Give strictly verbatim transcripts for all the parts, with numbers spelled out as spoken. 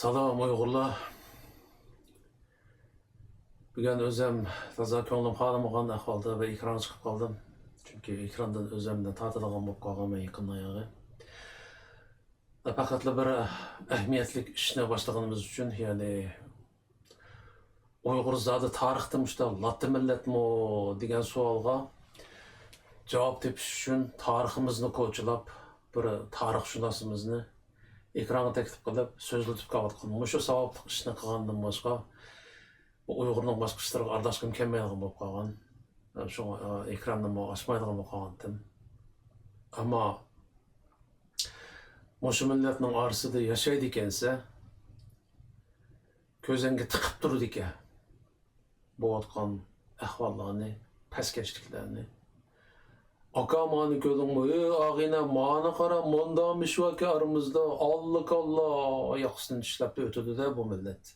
سالام ئۇيغۇرلار. بۈگۈن ئۆزۈم تازا كۆڭلۈم خالىمىغان ئەھۋالدا بىر ئېكرانغا چىقىپ قالدىم. چۈنكى ئېكراندىن ئۆزۈمنى تارتىدىغان بولۇپ قالغانمەن يېقىندىن ياقى. پەقەتلا بىر ئەھمىيەتلىك ئىشنى باشلىغىنىمىز ئۈچۈن، يەنى ئۇيغۇر زادى تارىختا مۇشۇنداق لاتا مىللەتمۇ دېگەن سوئالغا جاۋاب تېپىش ئۈچۈن تارىخىمىزنى كوچىلاپ، بىر تارىخشۇناسىمىزنى ئېكرانغا تەكلىپ قىلىپ سۆزلىتىپ كېلىۋاتقان مۇشۇ ساۋابلىق ئىشنى قىلغاندىن باشقا، بۇ ئۇيغۇرنىڭ باشقا ئىشلىرىغا ئارىلاشقۇم كەلمەيدىغان بولۇپ قالغان. شۇڭا، ئە، ئېكراننىمۇ ئاچمايدىغان بولۇپ قالغانتىم. ئەمما مۇشۇ مىللەتنىڭ ئارىسىدا ياشايدىكەنسە، كۆزۈڭگە تىقىپ تۇرىدىكەن بولۇۋاتقان ئەھۋاللارنى، پەسكەشلىكلەرنى. ئاكا، مانى كۆردۈڭمۇ؟ ئى، ئاغىنە، مانى قارا، مۇنداق مىشۋاكى ئارىمىزدا، ئاللا كاللا ياقىسىنى چىشلەپ ئۆتىدۇ-دە بۇ مىللەت.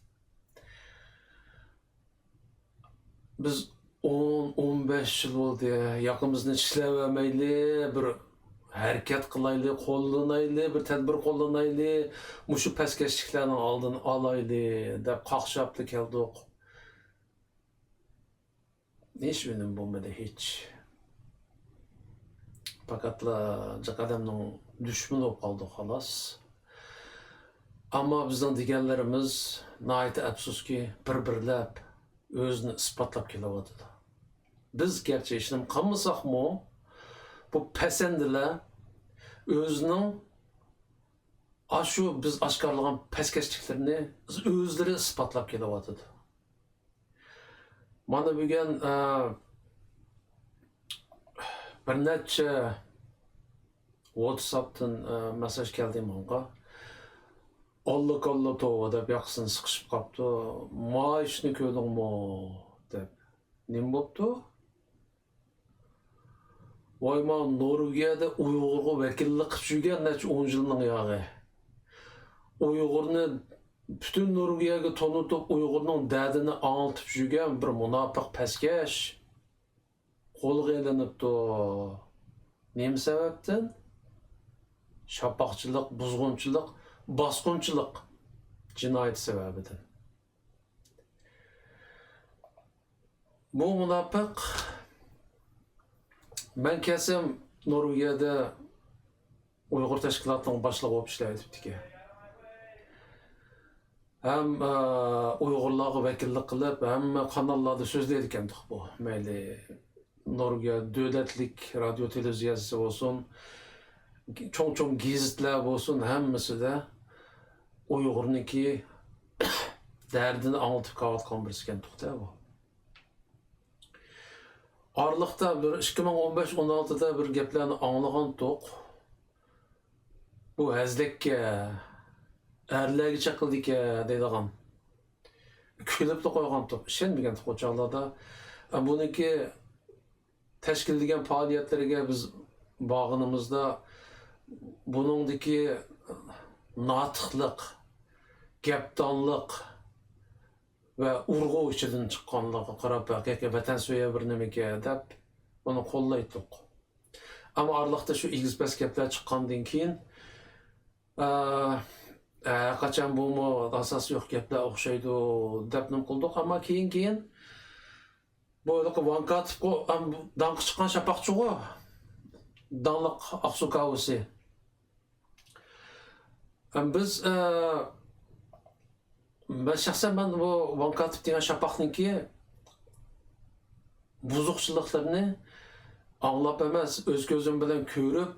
بىز ئون، ئون بەش يىل بولدى، ياقىمىزنى چىشلەۋەرمەيلى، بىر ھەرىكەت قىلايلى، قوللىنايلى، بىر تەدبىر قوللىنايلى، مۇشۇ پەسكەشلىكلەرنىڭ ئالدىنى ئالايلى دەپ قاقشاپلا كەلدۇق. ھېچ ئۈنۈم بولمىدى، ھېچ. پەقەتلا جىق ئادەمنىڭ دۈشمىنى بولۇپ قالدۇق، خالاس. ئەمما بىزنىڭ دېگەنلىرىمىز ناھايىتى ئەپسۇسكى، بىر-بىرلەپ ئۆزىنى ئىسپاتلاپ كېلىۋاتىدۇ. بىز گەرچە ھېچنېمە قىلمىساقمۇ، بۇ پەسەندىلەر ئۆزىنىڭ ئاشۇ بىز ئاشكارىلىغان پەسكەشلىكلىرىنى ئۆزلىرى ئىسپاتلاپ كېلىۋاتىدۇ. مانا بۈگۈن، ئە، بىر نەچچە ۋاتساپتىن، ئە، مېسساژ كەلدى ماڭا. «ئاللا-كاللا توۋا» دەپ ياقىسىنى سىقىشىپ قاپتۇ. «ما ئىشنى كۆردۈڭمۇ؟» دەپ. نېمە بوپتۇ؟ ۋاي، ما نورۋېگىيەدە ئۇيغۇرغا ۋەكىللىك قىلىپ يۈرگەن نەچچە ئون يىلنىڭ ياغى. ئۇيغۇرنى پۈتۈن نورۋېگىيەگە تونۇتۇپ، ئۇيغۇرنىڭ دەردىنى ئاڭلىتىپ يۈرگەن بىر مۇناپىق پەسكەش قولغا ئېلىنىپتۇ. نېمە سەۋەبتىن؟ شاپاقچىلىق، بۇزغۇنچىلىق، باسقۇنچىلىق جىنايىتى سەۋەبىدىن. بۇ مۇناپىق، مەن كەلسەم نورۋېگىيەدە ئۇيغۇر تەشكىلاتىنىڭ باشلىقى بولۇپ ئىشلەۋېتىپتىكەن. ھەم، ئە، ئۇيغۇرلارغا ۋەكىللىك قىلىپ، ھەممە قاناللاردا سۆزلەيدىكەنتۇق بۇ. مەيلى نورۋېگىيە دۆلەتلىك رادىيو تېلېۋىزىيەسى بولسۇن، چوڭ-چوڭ گېزىتلەر بولسۇن، ھەممىسىدە ئۇيغۇرنىڭكى دەردىنى ئاڭلىتىپ كېلىۋاتقان بىرسىكەنتۇق-دە بۇ. ئارىلىقتا بىر ئىككى مىڭ ئون بەش، ئون ئالتىدا بىر گەپلەرنى ئاڭلىغانتۇق. بۇ ھەزىلەككە، ئەرلەرگە چېقىلدىكەن دەيدىغان. كۈلۈپلا قويغانتۇق، ئىشەنمىگەنتۇق ئۇ چاغلاردا. ئە، بۇنىڭكى تەشكىللىگەن پائالىيەتلىرىگە بىز بارغىنىمىزدا، بۇنىڭدىكى ناتىقلىق، گەپدانلىق ۋە ئۇرغۇ ئىچىدىن چىققانلىقىغا قاراپ، ھەقىقىي ۋەتەنسۆيەر بىر نېمىكەن دەپ ئۇنى قوللايتتۇق. ئەمما ئارىلىقتا شۇ ئېگىز-پەس گەپلەر چىققاندىن كېيىن، ئە، ئە، قاچان بۇمۇ ئاساسى يوق گەپلەر ئوخشايدۇ دەپ نېمە قىلدۇق. ئەمما كېيىن-كېيىن بۇ ھېلىقى ۋان كاتىپقۇ، ئەم، داڭقى چىققان شاپاقچىغۇ، داڭلىق ئاقسۇ كاۋىسى. ئەم، بىز، ئە، مەن شەخسەن مەن بۇ ۋان كاتىپ دېگەن شاپاقنىڭكى بۇزۇقچىلىقلىرىنى ئاڭلاپ ئەمەس، ئۆز كۆزۈم بىلەن كۆرۈپ،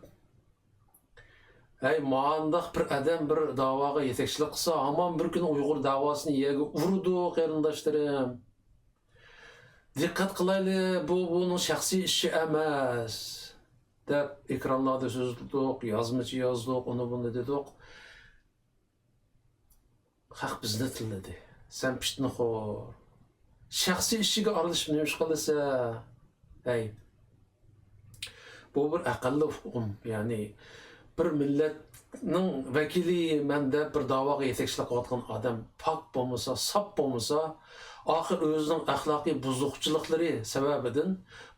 ھەي، مانداق بىر ئادەم بىر داۋاغا يېتەكچىلىك قىلسا، ھامان بىر كۈنى ئۇيغۇر داۋاسىنى يەرگە ئۇرىدۇ، قېرىنداشلىرىم. دىققەت قىلايلى، بۇ بۇنىڭ شەخسىي ئىشى ئەمەس، دەپ ئېكرانلاردا سۆزلىدۇق، يازمىچە يازدۇق، ئۇنى بۇنى دېدۇق. خەق بىزنى تىللىدى. سەن پىتنىخور. شەخسىي ئىشىگە ئارىلىشىپ نېمە ئىش قىلىسەن؟ ھەي. بۇ بىر ئەقەللىي ئۇقۇم، يەنى بىر مىللەتنىڭ ۋەكىلى مەن دەپ بىر داۋاغا يېتەكچىلىك قىلىۋاتقان ئادەم پاك بولمىسا، ساپ بولمىسا، ئاخىر ئۆزىنىڭ ئەخلاقىي بۇزۇقچىلىقلىرى سەۋەبىدىن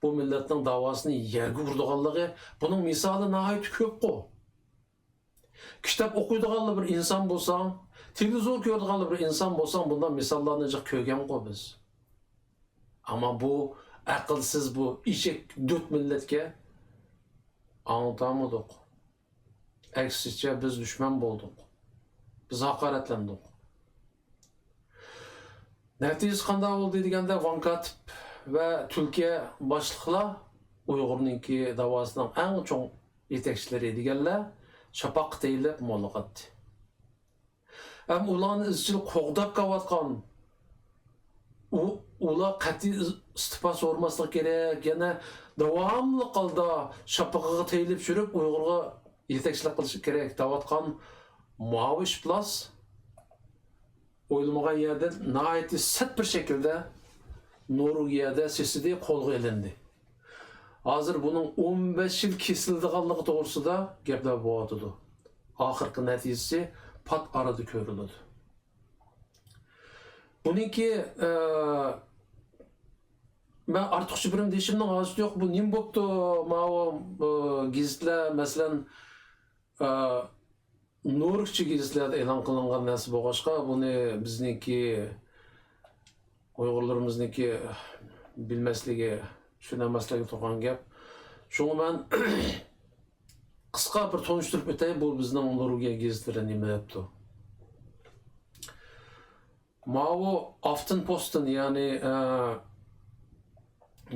بۇ مىللەتنىڭ داۋاسىنى يەرگە ئۇرىدىغانلىقى، بۇنىڭ مىسالى ناھايىتى كۆپقۇ. كىتاب ئوقۇيدىغانلا بىر ئىنسان بولساڭ، تېلېۋىزور كۆرىدىغانلا بىر ئىنسان بولساڭ، بۇنداق مىساللارنى جىق كۆرگەنغۇ بىز. ئەمما بۇ ئەقىلسىز، بۇ ئېشەك دۆت مىللەتكە ئاڭلىتالمىدۇق. ئەكسىچە، بىز دۈشمەن بولدۇق. بىز ھاقارەتلەندۇق. نەتىجىسى قانداق بولدى دېگەندە، ۋاڭ كاتىپ ۋە تۈركىيە باشلىقلار، ئۇيغۇرنىڭكى داۋاسىنىڭ ئەڭ چوڭ يېتەكچىلىرى دېگەنلەر شاپاققا تېيىلىپ موللىقاتتى. ھەم ئۇلارنى ئىزچىل قوغداپ كېلىۋاتقان، ئۇ، ئۇلار قەتئىي ئىستېپا سورىماسلىقى كېرەك، يەنە داۋاملىق ھالدا شاپىقىغا تېيىلىپ يۈرۈپ، ئۇيغۇرغا يېتەكچىلىك قىلىشى كېرەك دەۋاتقان ماۋۇ ئىپلاس ئويلىمىغان يەردىن ناھايىتى سەت بىر شەكىلدە نورۋېگىيەدە سېسىدى، قولغا ئېلىندى. ھازىر بۇنىڭ ئون بەش يىل كېسىلىدىغانلىقى توغرىسىدا گەپلەر بولۇۋاتىدۇ. ئاخىرقى نەتىجىسى پات ئارىدا كۆرۈلىدۇ. بۇنىڭكى، ئە، مەن ئارتۇقچە بىرىم دېيىشىمنىڭ ھاجىتى يوق. بۇ نېمە بوپتۇ؟ ماۋۇ، ئە، گېزىتلەر، مەسىلەن، ئە، نورۋېگچە گېزىتلەردە ئېلان قىلىنغان نەرسە بولغاچقا، بۇنى بىزنىڭكى، ئۇيغۇرلىرىمىزنىڭكى بىلمەسلىكى، چۈشىنەلمەسلىكى تۇرغان گەپ. شۇڭا مەن قىسقا بىر تونۇشتۇرۇپ ئۆتەي، بۇ بىزنىڭ نورۋېگىيە گېزىتلىرى نېمە دەپتۇ. ماۋۇ ئافتېنپوستېن، يەنى، ئە،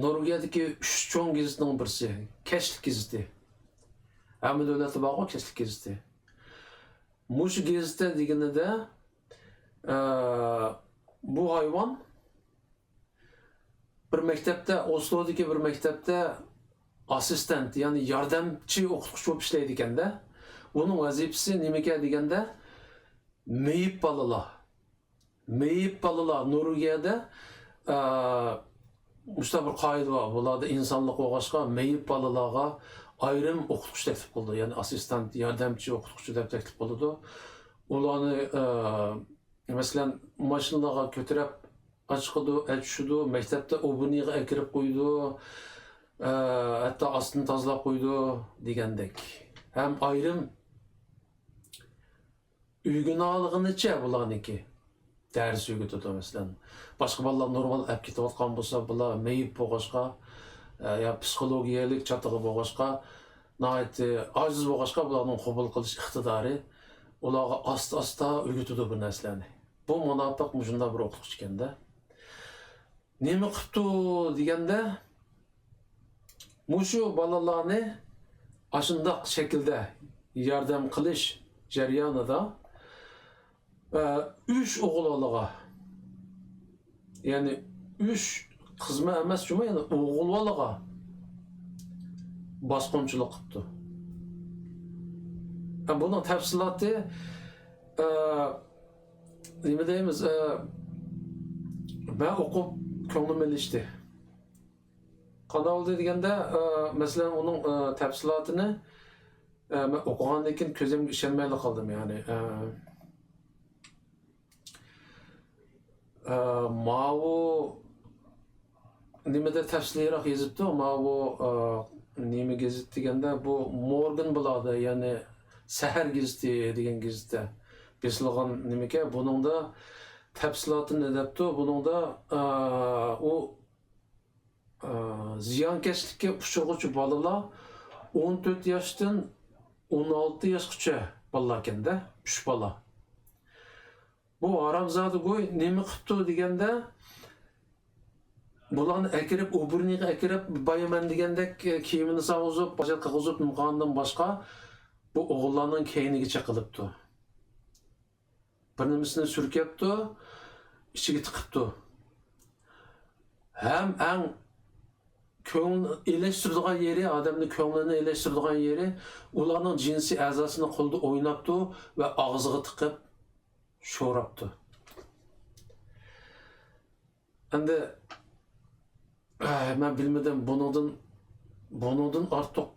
نورۋېگىيەدىكى ئۈچ چوڭ گېزىتنىڭ بىرسى، كەچلىك گېزىتى. ھەممە دۆلەتتە بارغۇ كەچلىك گېزىتى. مۇشۇ گېزىتتە دېگىنىدە، ئە، بۇ ھايۋان بىر مەكتەپتە، ئوسلودىكى بىر مەكتەپتە ئاسسىستېنت، يەنى ياردەمچى ئوقۇتقۇچى بولۇپ ئىشلەيدىكەن-دە. ئۇنىڭ ۋەزىپىسى نېمىكەن دېگەندە، مېيىپ بالىلار. مېيىپ بالىلار نورۋېگىيەدە، ئە، مۇشۇنداق بىر قائىدە بار. بۇلاردا ئىنسانلىق بولغاچقا، مېيىپ بالىلارغا ئايرىم ئوقۇتقۇچى تەكلىپ قىلىدۇ. يەنى ئاسسىستېنت، ياردەمچى ئوقۇتقۇچى دەپ تەكلىپ قىلىدۇ. ئۇلارنى، ئە، مەسىلەن، ماشىنىلارغا كۆتۈرۈپ ئەچىقىدۇ، ئەچۈشىدۇ، مەكتەپتە ئوبىنىغا ئەكىرىپ قويىدۇ، ئە، ھەتتا ئاستىنى تازىلاپ قويىدۇ دېگەندەك. ھەم ئايرىم ئۆگىنەلىگىنىچە بۇلارنىڭكى دەرس ئۆگىتىدۇ، مەسىلەن. باشقا بالىلار نورمال ئەپ كېتىۋاتقان بولسا، بۇلار مېيىپ بولغاچقا، ئە، يا پسىخولوگىيەلىك چاتىقى بولغاچقا، ناھايىتى ئاجىز بولغاچقا، بۇلارنىڭ قوبۇل قىلىش ئىقتىدارى، ئۇلارغا ئاستا-ئاستا ئۆگىتىدۇ بىر نەرسىلەرنى. بۇ مۇناپىق مۇشۇنداق بىر ئوقۇتقۇچى ئىكەن-دە. نېمە قىپتۇ دېگەندە، مۇشۇ بالىلارنى ئاشۇنداق شەكىلدە ياردەم قىلىش جەريانىدا، ئە، ئۈچ ئوغۇل بالىغا، يەنى ئۈچ قىزمۇ ئەمەس جۇمۇ، يەنى ئوغۇل بالىغا باسقۇنچىلىق قىپتۇ. ئە، بۇنىڭ تەپسىلاتى، ئە، نېمە دەيمىز، ئە، مەن ئوقۇپ كۆڭلۈم ئېلىشتى. قانداق بولدى دېگەندە، ئە، مەسىلەن، ئۇنىڭ، ئە، تەپسىلاتىنى، ئە، مەن ئوقۇغاندىن كېيىن كۆزۈمگە ئىشەنمەيلا قالدىم، يەنى، ئە، ئە، ماۋۇ نېمىدە تەپسىلىيراق يېزىپتۇ، ماۋۇ، ئە، نېمە گېزىت دېگەندە، بۇ مورگېنبلادى، يەنى سەھەر گېزىتى دېگەن گېزىتتە بېسىلغان نېمىكەن، بۇنىڭدا تەپسىلاتىنى دەپتۇ، بۇنىڭدا، ئە، ئۇ ئى، زىيانكەشلىككە ئۇچرىغۇچى بالىلار ئون تۆت ياشتىن ئون ئالتە ياشقىچە بالىلاركەن-دە، ئۈچ بالا. بۇ ھارامزادە گۇي نېمە قىپتۇ دېگەندە، بۇلارنى ئەكىرىپ، ئوبورنىغا ئەكىرىپ، بايىمەن دېگەندەك، كىيىمىنى سالغۇزۇپ، باجات قىلغۇزۇپ، نېمە قىلغاندىن باشقا، بۇ ئوغۇللارنىڭ كەينىگە چېقىلىپتۇ. بىر نېمىسىنى سۈركەپتۇ، ئىچىگە تىقىپتۇ. ھەم ئەڭ كۆڭۈل ئېلەشتۈرىدىغان يېرى، ئادەمنىڭ كۆڭلىنى ئېلەشتۈرىدىغان يېرى، ئۇلارنىڭ جىنسىي ئەزاسىنى قولىدا ئويناپتۇ ۋە ئاغزىغا تىقىپ شوراپتۇ. ئەمدى، ئە، مەن بىلمىدىم، بۇنىڭدىن، بۇنىڭدىن ئارتۇق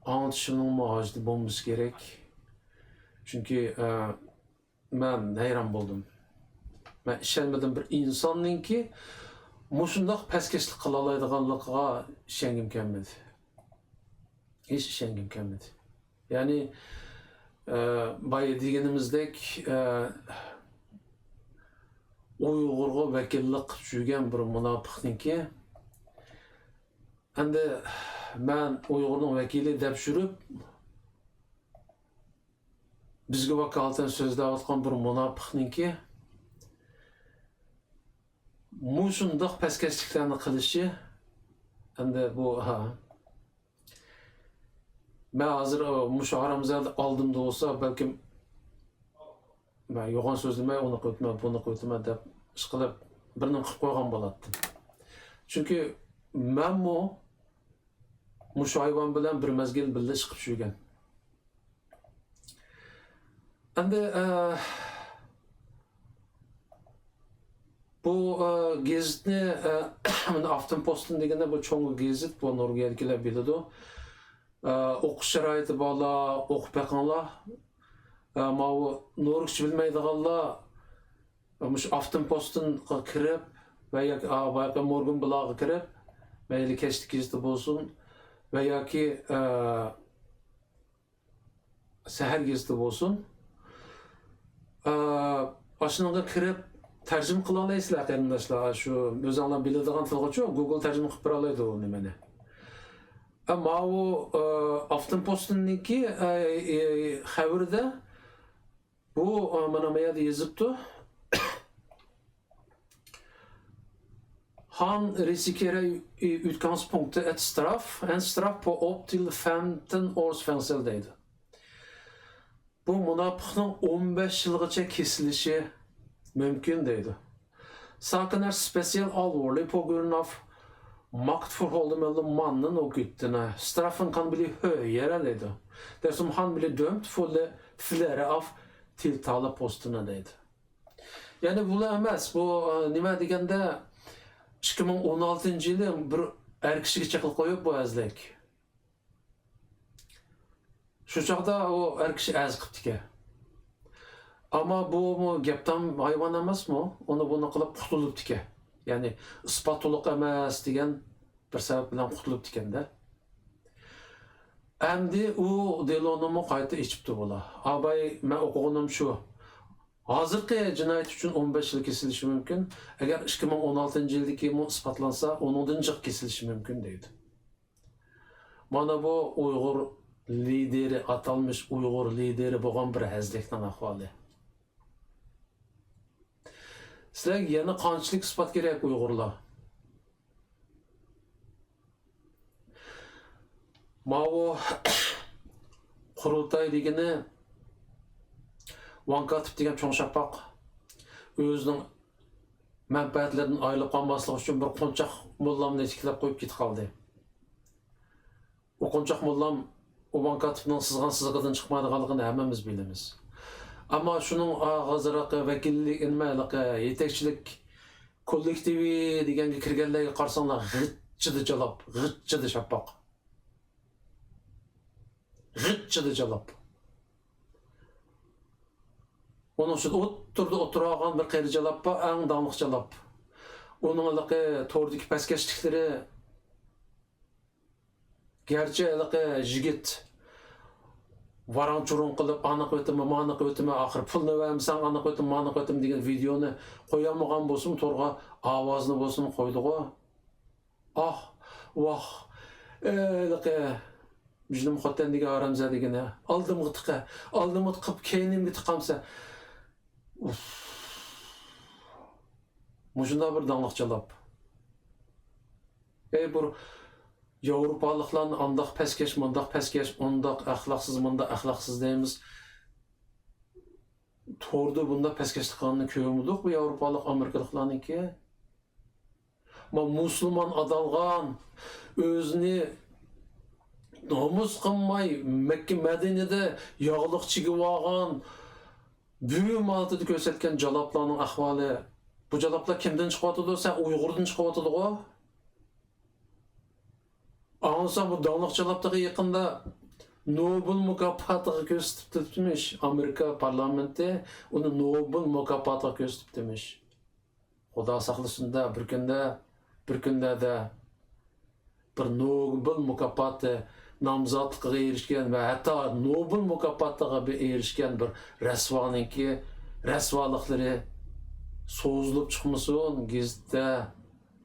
ئاڭلىتىشىمنىڭمۇ ھاجىتى بولمىسا كېرەك. چۈنكى، ئە، مەن ھەيران بولدۇم. مەن ئىشەنمىدىم، بىر ئىنساننىڭكى مۇشۇنداق پەسكەشلىك قىلالايدىغانلىقىغا ئىشەنگۈم كەلمىدى. ھېچ ئىشەنگۈم كەلمىدى. يەنى، ئە، بايا دېگىنىمىزدەك، ئە، ئۇيغۇرغا ۋەكىللىك قىلىپ يۈرگەن بىر مۇناپىقنىڭكى، ئەمدى مەن ئۇيغۇرنىڭ ۋەكىلى دەپ يۈرۈپ، بىزگە ۋاكالىتەن سۆزلەۋاتقان بىر مۇناپىقنىڭكى مۇشۇنداق پەسكەشلىكلەرنى قىلىشى، ئەمدى بۇ، ھا. مەن ھازىر، ئۇ، مۇشۇ ھارامزادە ئالدىمدا بولسا، بەلكىم مەن يوغان سۆزلىمەي، ئۇنى قىلىۋېتىمەن، بۇنى قىلىۋېتىمەن دەپ ئىشقىلىپ بىر نېمە قىلىپ قويغان بولاتتىم. چۈنكى مەنمۇ مۇشۇ ھايۋان بىلەن بىر مەزگىل بىللە ئىشقىپ يۈرگەن. ئەمدى، ئە، بۇ، ئە، گېزىتنى، ئە، مانا ئافتېنپوستىن دېگەندە بۇ چوڭ گېزىت، بۇ نورۋېگىيەدىكىلەر بىلىدۇ. ئە، ئوقۇش شارائىتى بارلار، ئوقۇپ بېقىڭلار. ئە، ماۋۇ نورۋېگچە بىلمەيدىغانلار، ئە، مۇشۇ ئافتېنپوستىنغا كىرىپ ۋە ياكى، ئا، بايىقى مورگېنبلاغا كىرىپ، مەيلى كەچلىك گېزىتى بولسۇن ۋە ياكى، ئە، سەھەر گېزىتى بولسۇن. ئا، ئاشۇنىڭغا كىرىپ تەرجىمە قىلالايسىلەر، قېرىنداشلار. شۇ ئۆزۈڭلار بىلىدىغان تىلغىچۇ، گۇگل تەرجىمە قىلىپ بېرەلەيدۇ ئۇ نېمىنى. ئا، ماۋۇ، ئا، ئافتېنپوستنىڭكى، ئا، ئى، خەۋىرىدە بۇ، ئا، مانا ما يەردە يېزىپتۇ. Han risikerer utgangspunktet et straff, en straff på opptil femten års fengsel دەيدۇ. بۇ مۇناپىقنىڭ ئون بەش يىلغىچە كېسىلىشى مۇمكىن دەيدۇ. Saken er spesielt alvorlig på grunn av maktforholdet mellom mannen og guttene. Straffen kan bli høyere, دەيدۇ. Dersom han blir dømt for le-, flere av tiltalepostene, دەيدۇ. يەنى بۇلا ئەمەس، بۇ، ئە، نېمە دېگەندە، ئىككى مىڭ ئون ئالتىنچى يىلى بىر ئەر كىشىگە چېقىلىپ قويۇپ، بۇ ھەزلىك. شۇ چاغدا ئۇ ئەر كىشى ئەرز قىپتىكەن. ئەمما بۇمۇ گەپدان ھايۋان ئەمەسمۇ؟ ئۇنى بۇنى قىلىپ قۇتۇلۇپتىكەن. يەنى ئىسپات تولۇق ئەمەس دېگەن بىر سەۋەب بىلەن قۇتۇلۇپتىكەن-دە. ئەمدى ئۇ دېلونىمۇ قايتا ئېچىپتۇ بۇلار. ئاباي، مەن ئوقۇغىنىم شۇ. ھازىرقى جىنايەت ئۈچۈن ئون بەش يىل كېسىلىشى مۇمكىن. ئەگەر ئىككى مىڭ ئون ئالتىنچى يىلدىكىمۇ ئىسپاتلانسا، ئۇنىڭدىن جىق كېسىلىشى مۇمكىن، دەيدۇ. مانا بۇ ئۇيغۇر لىدېرى، ئاتالمىش ئۇيغۇر لىدېرى بولغان بىر ھەزلىكنىڭ ئەھۋالى. سىلەرگە يەنە قانچىلىك ئىسپات كېرەك، ئۇيغۇرلار؟ ماۋۇ قۇرۇلتاي دېگىنى ۋاڭ كاتىپ دېگەن چوڭ شاپاق ئۆزىنىڭ مەنپەئەتلىرىدىن ئايرىلىپ قالماسلىق ئۈچۈن بىر قونچاق موللامنى تىكلەپ قويۇپ كېتىپ قالدى. ئۇ قونچاق موللام ئۇ ۋاڭ كاتىپنىڭ سىزغان سىزىقىدىن چىقمايدىغانلىقىنى ھەممىمىز بىلىمىز. ئەمما شۇنىڭ ئاغزىراقى ۋەكىللىك، نېمە، ھېلىقى يېتەكچىلىك كوللېكتىۋى دېگەنگە كىرگەنلەرگە قارىساڭلار، غىچچىدە جالاپ، غىچچىدە شاپاق. غىچچىدە جالاپ. ئۇنىڭ ئۈستىدە ئوتتۇرىدا ئولتۇرغان بىر قېرى جالاپ بار، ئەڭ داڭلىق جالاپ. ئۇنىڭ ھېلىقى توردىكى پەسكەشلىكلىرى، گەرچە ھېلىقى يىگىت ۋاراڭ-چۇرۇڭ قىلىپ، ئانا قىلىۋېتىمەن، مانا قىلىۋېتىمەن، ئاخىرى پۇلنى بەرمىسەڭ ئانا قىلىۋېتىمەن، مانا قىلىۋېتىمەن دېگەن ۋىدېئونى قويالمىغان بولسىمۇ، تورغا ئاۋازنى بولسىمۇ قويدىغۇ. ئاھ، ۋاھ، ھېلىقى مىجنىم خوتەن دېگەن ھارامزادە دېگىنى، ئالدىمغا تىقە، ئالدىمغا تىقىپ، كەينىمگە تىقامسەن. ئۇف. مۇشۇنداق بىر داڭلىق جالاپ. ئەي، بىر ياۋروپالىقلارنى ئانداق پەسكەش، مۇنداق پەسكەش، ئۇنداق ئەخلاقسىز، مۇنداق ئەخلاقسىز دەيمىز. توردا بۇنداق پەسكەشلىك قىلغاننى كۆرمىدۇق بۇ ياۋروپالىق، ئامېرىكىلىقلارنىڭكى. ما مۇسۇلمان ئادالغان، ئۆزىنى نومۇس قىلماي، مەككە مەدىنىدە ياغلىق چىگىۋالغان، بۈيۈم ھالىتىدە كۆرسەتكەن جالاپلارنىڭ ئەھۋالى. بۇ جالاپلار كىمدىن چىقىۋاتىدۇ؟ سەن ئۇيغۇردىن چىقىۋاتىدىغۇ؟ ئاڭلىسام، بۇ داڭلىق جالاپ تېخى يېقىندا نوبېل مۇكاپاتىغا كۆرسىتىپتىمىش. ئامېرىكا پارلامېنتى ئۇنى نوبېل مۇكاپاتىغا كۆرسىتىپتىمىش. خۇدا ساقلىسۇن-دە، بىر كۈندە، بىر كۈنلەردە بىر نوبېل مۇكاپاتى نامزاتلىقىغا ئېرىشكەن ۋە ھەتتا نوبېل مۇكاپاتىغا بىر ئېرىشكەن بىر رەسۋانىڭكى رەسۋالىقلىرى سوزۇلۇپ چىقمىسۇن گېزىتتە،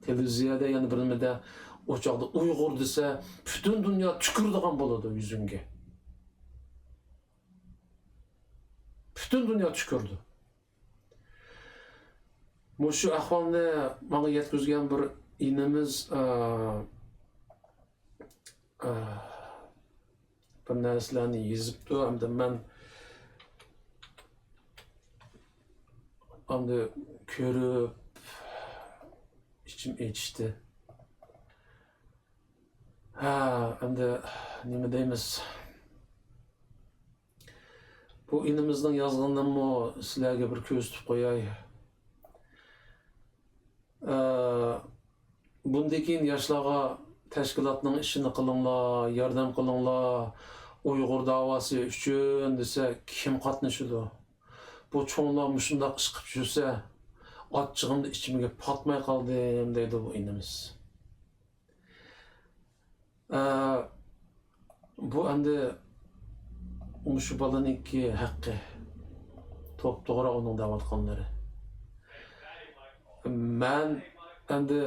تېلېۋىزىيەدە، يەنە بىر نېمىدە. ئۇ چاغدا ئۇيغۇر دېسە، پۈتۈن دۇنيا تۈكۈرىدىغان بولىدۇ يۈزۈڭگە. پۈتۈن دۇنيا تۈكۈرىدۇ. مۇشۇ ئەھۋالنى ماڭا يەتكۈزگەن بىر ئىنىمىز، ئە، ئە، بىر نەرسىلەرنى يېزىپتۇ. ئەمدى مەن ئەمدى كۆرۈپ ئىچىم ئېچىشتى. ھە، ئەمدى نېمە دەيمىز؟ بۇ ئىنىمىزنىڭ يازغىنىنىمۇ سىلەرگە بىر كۆرسىتىپ قوياي. ئە، بۇندىن كېيىن ياشلارغا تەشكىلاتنىڭ ئىشىنى قىلىڭلار، ياردەم قىلىڭلار، ئۇيغۇر داۋاسى ئۈچۈن دېسە، كىم قاتنىشىدۇ؟ بۇ چوڭلار مۇشۇنداق ئىش قىلىپ يۈرسە، ئاچچىقىمدا ئىچىمگە پاتماي قالدىم، دەيدۇ بۇ ئىنىمىز. ئە، بۇ ئەمدى مۇشۇ بالىنىڭكى ھەققى. توپتوغرا ئۇنىڭ دەۋاتقانلىرى. مەن ئەمدى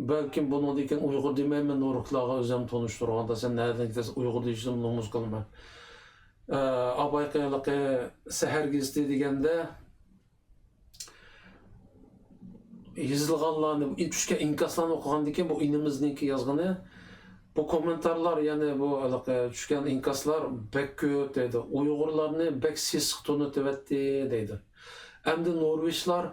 بەلكىم بۇنىڭدىن كېيىن ئۇيغۇر دېمەيمەن، نورۇكلارغا ئۆزۈم تونۇشتۇرغاندا، سەن نەدىن كېلىسەن، ئۇيغۇر دېيىشىمنى نومۇس قىلىمەن. ئە، ئاۋايقى ھېلىقى سەھەر گېزىتى دېگەندە، يېزىلغانلارنى، چۈشكەن ئىنكاسلارنى ئوقۇغاندىن كېيىن، بۇ ئىنىمىزنىڭكى يازغىنى، بۇ كوممېنتارلار، يەنى بۇ ھېلىقى چۈشكەن ئىنكاسلار بەك كۆپ دەيدۇ. ئۇيغۇرلارنى بەك سېسىق تونۇتۇۋەتتى دەيدۇ. ئەمدى نورۋېجلار،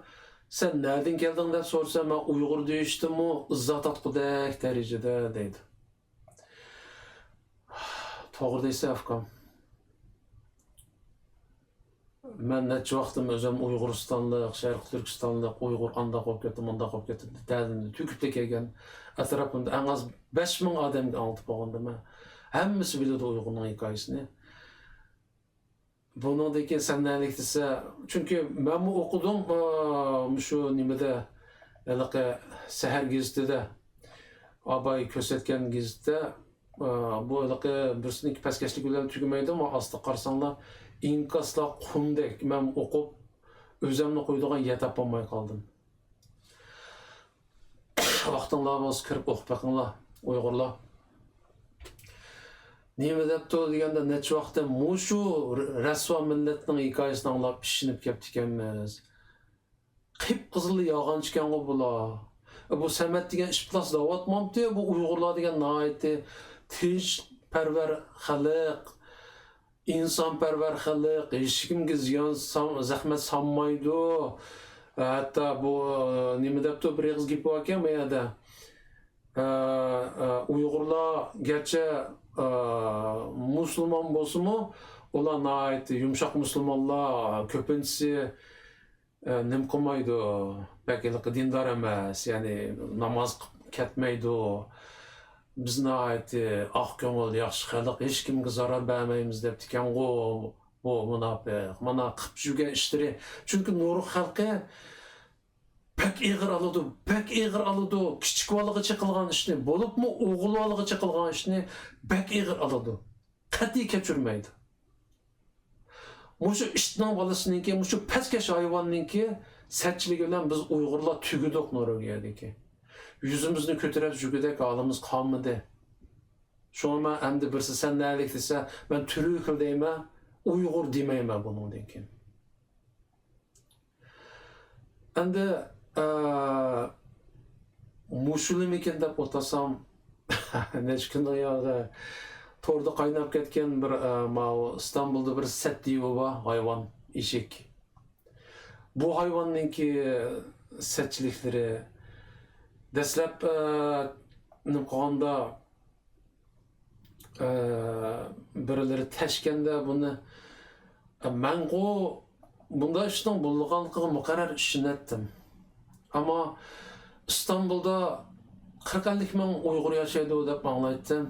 سەن نەدىن كەلدىڭ دەپ سورىسا، مەن ئۇيغۇر دېيىشتىنمۇ ئىززەت تارتقۇدەك دەرىجىدە دەيدۇ. توغرا دەيسەن، ئۇكام. مەن نەچچە ۋاقتىم ئۆزۈم ئۇيغۇرىستانلىق، شەرقىي تۈركىستانلىق، ئۇيغۇر ئانداق بولۇپ كەتتى، مۇنداق بولۇپ كەتتى، دەردىمنى تۆكۈپ تە كەلگەن. ئەتراپىمدا ئەڭ ئاز بەش مىڭ ئادەمگە ئاڭلىتىپ بولغاندا مەن. ھەممىسى بىلىدۇ ئۇيغۇرنىڭ ھېكايىسىنى. بۇنىڭدىن كېيىن سەن نەلىك دېسە، چۈنكى مەنمۇ ئوقۇدۇم، ئا، مۇشۇ نېمىدە، ھېلىقى سەھەر گېزىتىدە، ئاباي كۆرسەتكەن گېزىتتە، ئا، بۇ ھېلىقى بىرسىنىڭكى پەسكەشلىكى بىلەن تۈگىمەيدۇ، ئەمما ئاستىغا قارىساڭلار، ئىنكاسلار قۇمدەك. مەن ئوقۇپ، ئۆزۈمنى قويىدىغان يەر تاپالماي قالدىم. ۋاقتىڭلار بولسا كىرىپ ئوقۇپ بېقىڭلار، ئۇيغۇرلار. نېمە دەپتۇ دېگەندە، نەچچە ۋاقىتتىن مۇشۇ رەسۋا مىللەتنىڭ ھېكايىسىنى ئاڭلاپ ئىشىنىپ كەپتىكەنمىز. قىپقىزىل يالغانچىكەنغۇ بۇلار. بۇ سەمەت دېگەن ئىپلاس دەۋاتمامتى، بۇ ئۇيغۇرلار دېگەن ناھايىتى تىنچپەرۋەر خەلق، ئىنسانپەرۋەر خەلق، ھېچكىمگە زىيان سال-، زەخمەت سالمايدۇ. ھەتتا بۇ، نېمە دەپتۇ، بىر ئېغىز گېپى باركەن بۇ يەردە. ئە، ئە، ئۇيغۇرلار گەرچە، ئە، مۇسۇلمان بولسىمۇ، ئۇلار ناھايىتى يۇمشاق مۇسۇلمانلار، كۆپىنچىسى، ئە، نېمە قىلمايدۇ، بەك ھېلىقى دىندار ئەمەس، يەنى ناماز قىلىپ كەتمەيدۇ. بىز ناھايىتى ئاق كۆڭۈل، ياخشى خەلق، ھېچكىمگە زارار بەرمەيمىز دەپتىكەنغۇ بۇ مۇناپىق. مانا قىلىپ يۈرگەن ئىشلىرى. چۈنكى نورۇق خەلقى بەك ئېغىر ئالىدۇ، بەك ئېغىر ئالىدۇ. كىچىك بالىغىچە قىلغان ئىشنى، بولۇپمۇ ئوغۇل بالىغىچە قىلغان ئىشنى بەك ئېغىر ئالىدۇ. قەتئىي كەچۈرمەيدۇ. مۇشۇ ئىتنىڭ بالىسىنىڭكى، مۇشۇ پەسكەش ھايۋاننىڭكى سەتچىلىكى بىلەن بىز ئۇيغۇرلار تۈگىدۇق نورۋېگىيەدىكى. يۈزىمىزنى كۆتۈرۈپ يۈرگۈدەك ھالىمىز قالمىدى. شۇڭا مەن ئەمدى بىرسى سەن نەلىك دېسە، مەن تۈرۈكلا دەيمەن، ئۇيغۇر دېمەيمەن بۇنىڭدىن كېيىن. ئەمدى، ئە، مۇشۇلىمىكىن دەپ ئولتۇرسام، نەچچە كۈندىن ياغى توردا قايناپ كەتكەن بىر، ئە، ماۋۇ ئىستانبۇلدا بىر سەت دېيىۋى بار، ھايۋان، ئېشەك. بۇ ھايۋاننىڭكى سەتچىلىكلىرى دەسلەپ، ئە، نېمە قىلغاندا، ئە، بىرلىرى تەشكەندە بۇنى، ئە، مەنغۇ بۇنداق ئىشنىڭ بولىدىغانلىقىغا مۇقەررەر ئىشىنەتتىم. ئەمما ئىستانبۇلدا قىرىق ئەللىك مىڭ ئۇيغۇر ياشايدۇ دەپ ئاڭلايتتىم.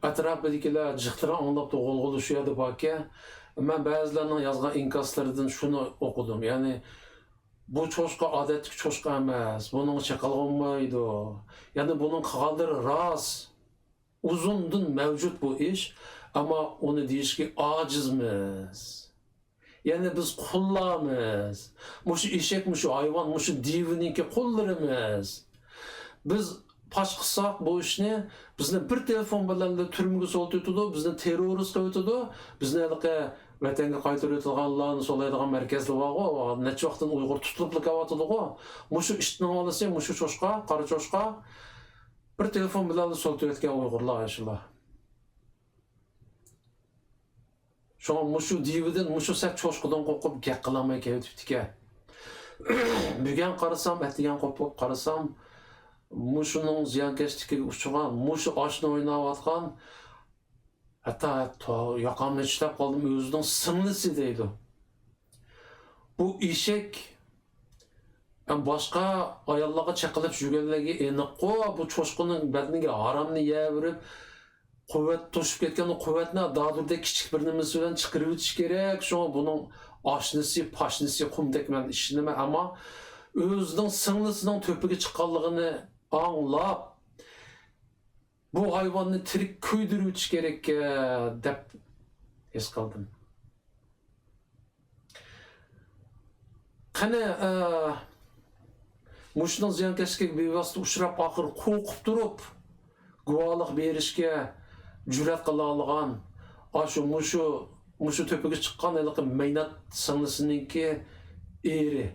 ئەتراپىدىكىلەر جىقلىرى ئاڭلاپتۇ، غۇلغۇلا شۇ يەردە باركەن. مەن بەزىلەرنىڭ يازغان ئىنكاسلىرىدىن شۇنى ئوقۇدۇم، يەنى، بۇ چوشقا ئادەتتىكى چوشقا ئەمەس، بۇنىڭغا چېقىلغا بولمايدۇ. يەنى بۇنىڭ قىلغانلىرى راست. ئۇزۇندىن مەۋجۇت بۇ ئىش، ئەمما ئۇنى دېيىشكە ئاجىزمىز. يەنى بىز قۇللارمىز. مۇشۇ ئېشەك، مۇشۇ ھايۋان، مۇشۇ دىۋىنىڭكى قۇللىرىمىز. بىز پاش قىلساق بۇ ئىشنى، بىزنى بىر تېلېفون بىلەنلا تۈرمىگە سولىتىۋېتىدۇ، بىزنى تېررورىست قىلىۋېتىدۇ، بىزنى ھېلىقى ۋەتەنگە قايتۇرۇۋېتىدىغانلارنى سولايدىغان مەركەزلەر بارغۇ، نەچچە ۋاقىتتىن ئۇيغۇر تۇتۇلۇپلا كېلىۋاتىدىغۇ. مۇشۇ ئىتنىڭ بالىسى، مۇشۇ چوشقا، قارا چوشقا بىر تېلېفون بىلەنلا سولىتىۋەتكەن ئۇيغۇرلار ئاشۇلار. شۇڭا مۇشۇ دىۋىدىن، مۇشۇ سەت چوشقىدىن قورقۇپ گەپ قىلالماي كېلىۋېتىپتىكەن. بۈگۈن قارىسام، ئەتىگەن قوپۇپ قارىسام، مۇشۇنىڭ زىيانكەشلىكىگە ئۇچرىغان، مۇشۇ ئاشنى ئويناۋاتقان، ھەتتا تو-، ياقامنى چىشلەپ قالدىم، ئۆزىنىڭ سىڭلىسى دەيدۇ. بۇ ئېشەك، ئەم، باشقا ئاياللارغا چېقىلىپ يۈرگەنلىكى ئېنىققۇ، بۇ چوشقىنىڭ بەدىنىگە ھارامنى يەۋېرىپ، قۇۋۋەت توشۇپ كەتكەن قۇۋۋەتنى دادۇردەك كىچىك بىر نېمىسى بىلەن چىقىرىۋېتىش كېرەك. شۇڭا بۇنىڭ ئاشنىسى، پاشنىسى قۇمدەك مەن ئىشىنىمەن، ئەمما ئۆزىنىڭ سىڭلىسىنىڭ تۆپىگە چىققانلىقىنى ئاڭلاپ، بۇ ھايۋاننى تىرىك كۆيدۈرۈۋېتىش كېرەك، ئە، دەپ ھېس قىلدىم. قېنى، ئە، مۇشۇنىڭ زىيانكەشلىكىگە بىۋاسىتە ئۇچراپ، ئاخىرى قورقۇپ تۇرۇپ، گۇۋاھلىق بېرىشكە جۈرئەت قىلالىغان، ئاشۇ، مۇشۇ، مۇشۇ تۆپىگە چىققان ھېلىقى مەينەت سىڭلىسىنىڭكى ئېرى،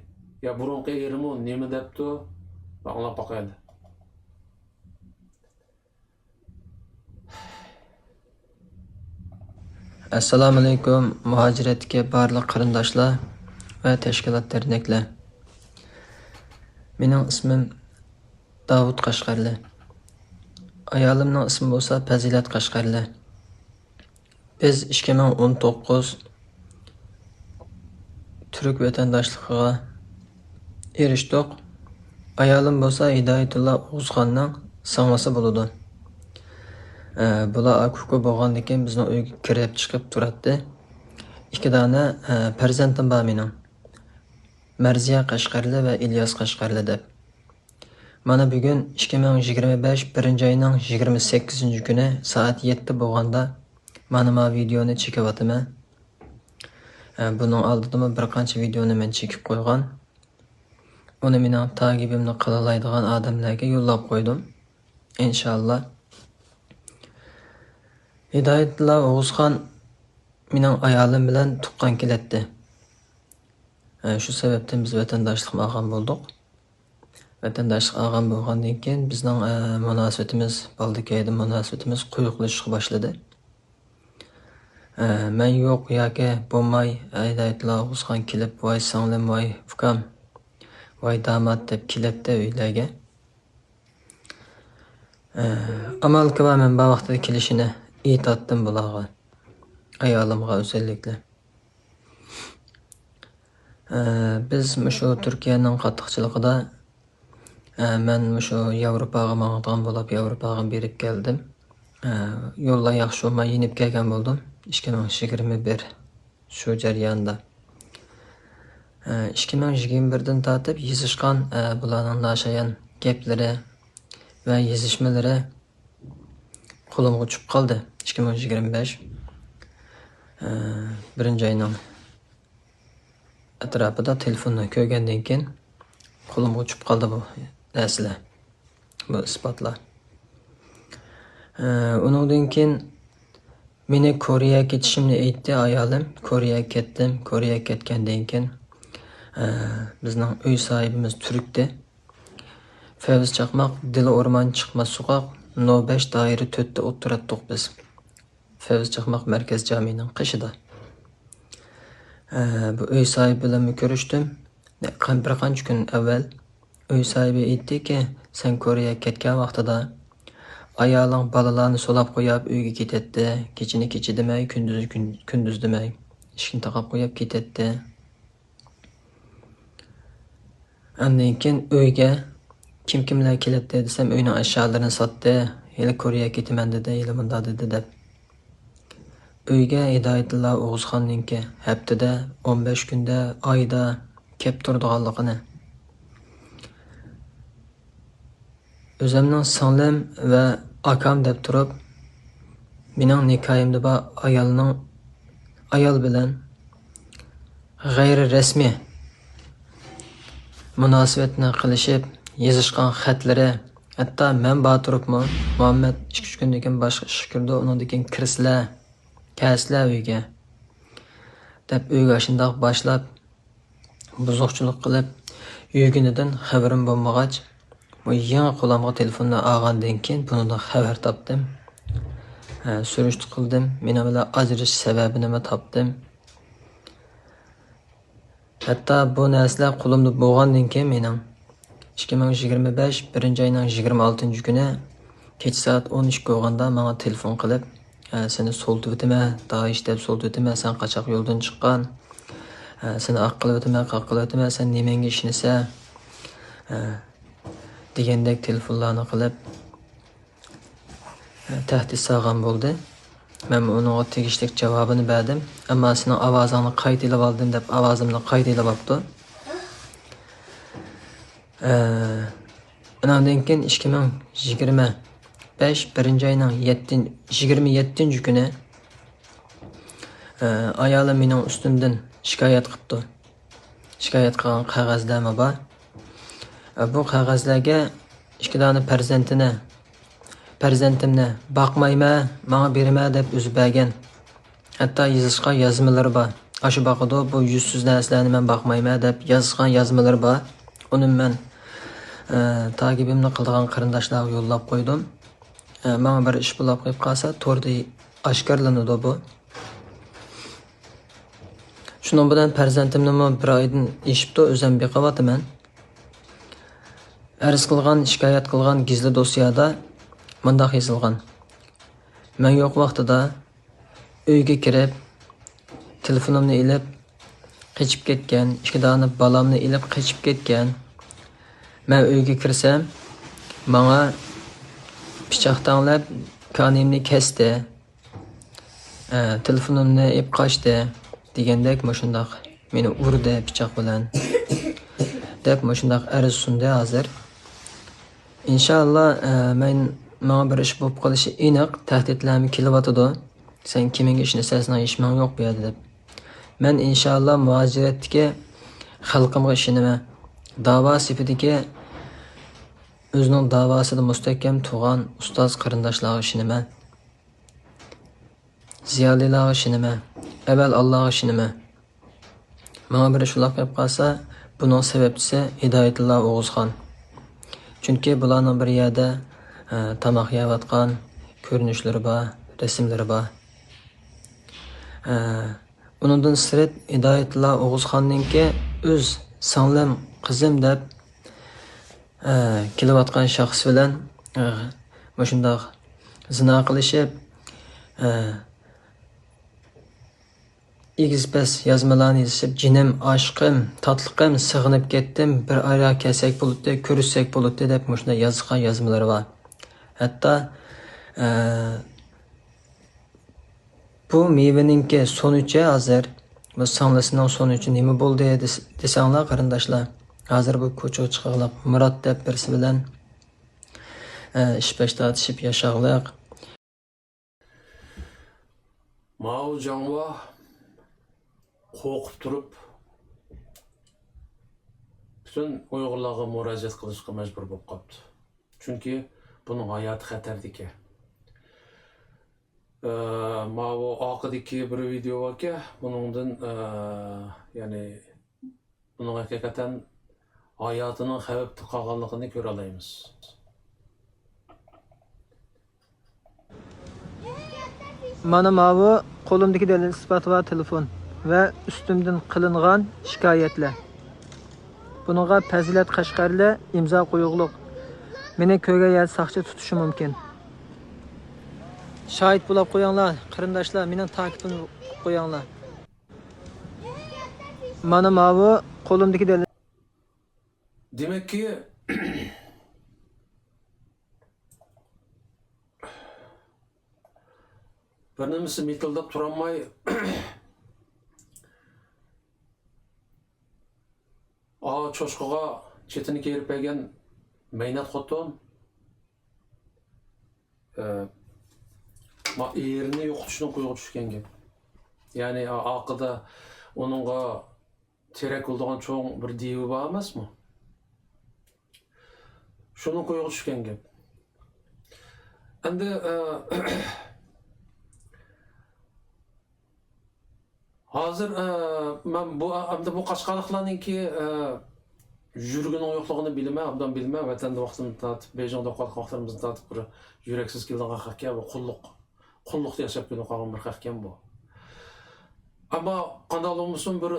يا بۇرۇنقى ئېرىمۇ نېمە دەپتۇ؟ ئاڭلاپ باقايلى. ئەسسالامۇئەلەيكۇم، مۇھاجىرەتتىكى بارلىق قېرىنداشلار ۋە تەشكىلات دەرنەكلەر. مېنىڭ ئىسمىم داۋۇت قەشقەرلى. ئايالىمنىڭ ئىسمى بولسا پەزىلەت قەشقەرلى. بىز ئىككى مىڭ ئون توققۇز تۈرك ۋەتەنداشلىقىغا ئېرىشتۇق. ئايالىم بولسا ھىدايەتۇللا ئوغۇزخاننىڭ سىڭلىسى بولىدۇ. ئە، بۇلار ئاكا-ئۇكا بولغاندىكىن بىزنىڭ ئۆيگە كىرىپ چىقىپ تۇراتتى. ئىككى دانە، ئە، پەرزەنتىم بار مېنىڭ. مەرزىيە قەشقەرلى ۋە ئىلياس قەشقەرلى دەپ. مانا بۈگۈن ئىككى مىڭ يىگىرمە بەش بىرىنچى ئاينىڭ يىگىرمە سەككىزىنچى كۈنى سائەت يەتتە بولغاندا مانا ما ۋىدېئونى چېكىۋاتىمەن. ئە، بۇنىڭ ئالدىدىمۇ بىر قانچە ۋىدېئونى مەن چېكىپ قويغان. ئۇنى مېنىڭ تاگىپىمنى قىلالايدىغان ئادەملەرگە يوللاپ قويدۇم. ئىنشاللا. ھىدايەتۇللا ئوغۇزخان مېنىڭ ئايالىم بىلەن تۇغقان كېلەتتى. ئە، شۇ سەۋەبتىن بىز ۋەتەنداشلىقمۇ ئالغان بولدۇق. ۋەتەنداشلىق ئالغان بولغاندىن كېيىن بىزنىڭ، ئە، مۇناسىۋىتىمىز، بالىدىكەيدە مۇناسىۋىتىمىز قويۇقلىشىشقا باشلىدى. ئە، مەن يوق ياكى بولماي، ھىدايەتۇللا ئوغۇزخان كېلىپ، ۋاي سىڭلىم، ۋاي ئۇكام، ۋاي دامات دەپ كېلەتتى ئۆيلەرگە. ئە، ئامال كىما مەن بار ۋاقتىدا كېلىشىنى ئېيتاتتىم بۇلارغا، ئايالىمغا ئۆزەللىكلە. ئە، بىز مۇشۇ تۈركىيەنىڭ قاتتىقچىلىقىدا، ئە، مەن مۇشۇ ياۋروپاغا ماڭىدىغان بولۇپ، ياۋروپاغا بېرىپ كەلدىم. ئە، يوللار ياخشى بولماي يېنىپ كەلگەن بولدۇم، ئىككى مىڭ يىگىرمە بىر شۇ جەرياندا. ئە، ئىككى مىڭ يىگىرمە بىردىن تارتىپ يېزىشقان، ئە، بۇلارنىڭ ناشايان گەپلىرى ۋە يېزىشمىلىرى قولۇمغا چۈشۈپ قالدى. ئىككى مىڭ يىگىرمە بەش، ئە، بىرىنچى ئاينىڭ ئەتراپىدا تېلېفوننى كۆرگەندىن كېيىن قولۇمغا چۈشۈپ قالدى بۇ نەرسىلەر، بۇ ئىسپاتلار. ئە، ئۇنىڭدىن كېيىن مېنى كورېيەگە كېتىشىمنى ئېيتتى ئايالىم. كورېيەگە كەتتىم. كورېيەگە كەتكەندىن كېيىن، ئە، بىزنىڭ ئۆي ساھىبىمىز تۈركتى. فەۋزى چاقماق، دىلى ئورمان، چىقماس سوقاق، نو بەش دائىرە تۆتتە ئولتۇراتتۇق بىز. فەۋزى چاقماق مەركەز جامىنىڭ قېشىدا. ئە، بۇ ئۆي ساھىبى بىلەنمۇ كۆرۈشتۈم. بىر قانچە كۈن ئەۋۋەل ئۆي ساھىبى ئېيتتىكى، سەن كورېيەگە كەتكەن ۋاقتىدا ئايالىڭ بالىلارنى سولاپ قويۇپ ئۆيگە كېتەتتى. كېچىنى كېچە دېمەي، كۈندۈزنى كۈن-، كۈندۈز دېمەي، ئىشىكنى تاقاپ قويۇپ كېتەتتى. ئاندىن كېيىن ئۆيگە كىم كىملەر كېلەتتى دېسەم، ئۆينىڭ ئەشيالىرىنى ساتتى، ھېلى كورېيەگە كېتىمەن دېدى، ھېلى مۇنداق دېدى دەپ. ئۆيگە ھىدايەتۇللا ئوغۇزخاننىڭكى ھەپتىدە، ئون بەش كۈندە، ئايدا كەپ تۇرىدىغانلىقىنى، ئۆزۈمنىڭ سىڭلىم ۋە ئاكام دەپ تۇرۇپ، مېنىڭ نىكاھىمدا بار ئايالنىڭ، ئايال بىلەن غەيرىي رەسمىي مۇناسىۋەتنى قىلىشىپ يېزىشقان خەتلىرى، ھەتتا مەن بار تۇرۇپمۇ، مۇھەممەد ئىككى-ئۈچ كۈندىن كېيىن باشقا ئىشقا كىرىدۇ، ئۇنىڭدىن كېيىن كىرسىلە، كەلسىلە ئۆيگە، دەپ ئۆيگە ئاشۇنداق باشلاپ، بۇزۇقچىلىق قىلىپ يۈرگىنىدىن خەۋىرىم بولمىغاچ، بۇ يېڭى قولۇمغا تېلېفوننى ئالغاندىن كېيىن بۇنىڭدىن خەۋەر تاپتىم. ھە، سۈرۈشتە قىلدىم. مېنىڭ بىلەن ئاجرىشىش سەۋەبىنىمۇ تاپتىم. ھەتتا بۇ نەرسىلەر قولۇمدا بولغاندىن كېيىن مېنىڭ ئىككى مىڭ يىگىرمە بەش بىرىنچى ئاينىڭ يىگىرمە ئالتىنچى كۈنى كېچە سائەت ئون ئىككى بولغاندا ماڭا تېلېفون قىلىپ، ھە، سېنى سوتلىۋېتىمەن، دائىش دەپ سوتلىۋېتىمەن، سەن قاچاق يولدىن چىققان، ھە، سېنى ئاق قىلىۋېتىمەن، قاق قىلىۋېتىمەن، سەن نېمەڭگە ئىشىنىسەن، ھە، دېگەندەك تېلېفونلارنى قىلىپ، ھە، تەھدىت سالغان بولدى. مەنمۇ ئۇنىڭغا تېگىشلىك جاۋابىنى بەردىم. ئەمما سېنىڭ ئاۋازىڭنى قايتا ئېلىۋالدىم دەپ ئاۋازىمنى قايتا ئېلىۋاپتۇ. ئە، ئۇنىڭدىن كېيىن ئىككى مىڭ يىگىرمە بەش بىرىنچى ئاينىڭ يەتتىنچى، يىگىرمە يەتتىنچى كۈنى، ئە، ئايالىم مېنىڭ ئۈستۈمدىن شىكايەت قىپتۇ. شىكايەت قىلغان قەغەزلەرمۇ بار. ئە، بۇ قەغەزلەرگە ئىككى دانە پەرزەنتىنى، پەرزەنتىمنى باقمايمەن، ماڭا بېرىمەن دەپ ئۆزى بەرگەن. ھەتتا يېزىشقان يازمىلىرى بار. ئاشۇ باقىدۇ، بۇ يۈزسىز نەرسىلەرنى مەن باقمايمەن دەپ يازغان يازمىلىرى بار. ئۇنى مەن، ئە، تاكىبىمنى قىلىدىغان قېرىنداشلارغا يوللاپ قويدۇم. ئە، ماڭا بىر ئىش بولاپ قېلىپ قالسا، توردا ئاشكارىلىنىدۇ بۇ. شۇنىڭ بىلەن پەرزەنتىمنىمۇ بىر ئايدىن ئېشىپتۇ، ئۆزۈم بېقىۋاتىمەن. ئەرز قىلغان، شىكايەت قىلغان گىزلى دوسيادا مۇنداق يېزىلغان: مەن يوق ۋاقتىدا ئۆيگە كىرىپ، تېلېفونۇمنى ئېلىپ قېچىپ كەتكەن، ئىككى دانە بالامنى ئېلىپ قېچىپ كەتكەن. مەن ئۆيگە كىرسەم، ماڭا پىچاق تەڭلەپ كانىيىمنى كەستى. ئە، تېلېفونۇمنى ئېلىپ قاچتى دېگەندەك مۇشۇنداق مېنى ئۇردى پىچاق بىلەن دەپ مۇشۇنداق ئەرز سۇندى ھازىر. ئىنشائاللا، ئە، مەن، ماڭا بىر ئىش بولۇپ قېلىشى ئېنىق، تەھدىتلەرمۇ كېلىۋاتىدۇ. سەن كىمىڭگە ئىشىنىسەن، سېنىڭ ھېچ مېڭىڭ يوق بۇ يەردە دەپ. مەن ئىنشائاللا مۇھاجىرەتتىكى خەلقىمغا ئىشىنىمەن. داۋا سېپىدىكى ئۆزىنىڭ داۋاسىدا مۇستەھكەم تۇرغان ئۇستاز قېرىنداشلارغا ئىشىنىمەن. زىيالىيلارغا ئىشىنىمەن. ئەۋەل ئاللاغا ئىشىنىمەن. ماڭا بىر ئىش بولاپ قېلىپ قالسا، بۇنىڭ سەۋەبچىسى ھىدايەتۇللا ئوغۇزخان. چۈنكى بۇلارنىڭ بىر يەردە، ئە، تاماق يەۋاتقان كۆرۈنۈشلىرى بار، رەسىملىرى بار. ئە، ئۇنىڭدىن سىرت، ھىدايەتۇللا ئوغۇزخاننىڭكى ئۆز سىڭلىم، قىزىم دەپ، ئە، كېلىۋاتقان شەخس بىلەن، ئە، مۇشۇنداق زىنا قىلىشىپ، ئە، ئېگىز-پەس يازمىلارنى يېزىشىپ، جېنىم، ئاشىقىم، تاتلىقىم، سېغىنىپ كەتتىم، بىر ئايراق كەلسەك بولاتتى، كۆرۈشسەك بولاتتى دەپ مۇشۇنداق يازغان يازمىلىرى بار. ھەتتا، ئە، بۇ مېۋىنىڭكى سونۇچى ھازىر، بۇ سىڭلىسىنىڭ سونۇچى نېمە بولدى دېس-، دېسەڭلار قېرىنداشلار. ھازىر بۇ كوچىغا چىقىغلىق مۇرات دەپ بىرسى بىلەن، ئە، ئىش-پەش تارتىشىپ ياشاغلىق. ماۋۇ جاڭۋا قورقۇپ تۇرۇپ، پۈتۈن ئۇيغۇرلارغا مۇراجىئەت قىلىشقا مەجبۇر بولۇپ قاپتۇ. چۈنكى بۇنىڭ ھاياتى خەتەردىكەن. ئە، ماۋۇ ئارقىدىكى بىر ۋىدېئو باركەن، بۇنىڭدىن، ئە، يەنى بۇنىڭ ھەقىقەتەن ھاياتىنىڭ خەۋپتە قالغانلىقىنى كۆرەلەيمىز. مانا ماۋۇ قولۇمدىكى دەلىل ئىسپاتى بار تېلېفون ۋە ئۈستۈمدىن قىلىنغان شىكايەتلەر. بۇنىڭغا پەزىلەت قەشقەرلى ئىمزا قويۇغلۇق. مېنى كۆرگەن يەردە ساقچى تۇتۇشى مۇمكىن. شاھىت بولاپ قويۇڭلار، قېرىنداشلار، مېنىڭ تاكىپىمنى قويۇڭلار. مانا ماۋۇ قولۇمدىكى دەلىل. دېمەككى، بىر نېمىسى مىتىلداپ تۇرالماي، ئا، چوشقىغا چېتىنى كېرىپ بەرگەن مەينەت خوتۇن، ئە، ما ئېرىنى يوقىتىشنىڭ قويغا چۈشكەن گەپ. يەنى ئا-، ئارقىدا ئۇنىڭغا تىرەك بولىدىغان چوڭ بىر دىۋى بار ئەمەسمۇ؟ شۇنىڭ قويغا چۈشكەن گەپ. ئەمدى، ئە، ھازىر، ئە، مەن بۇ، ئەمدى بۇ قەشقەرلىكلەرنىڭكى، ئە، يۈرىكىنىڭ يوقلۇقىنى بىلىمەن، ئوبدان بىلىمەن. ۋەتەندە ۋاقتىمدىن تارتىپ، بېيجىڭدا ئوقۇۋاتقان ۋاقتىمدىن تارتىپ بىر يۈرەكسىز كېلىدىغان خەقكەن، بۇ قۇللۇق، قۇللۇقتا ياشاپ كېلىپ قالغان بىر خەقكەن بۇ. ئەمما قانداق بولمىسۇن، بىر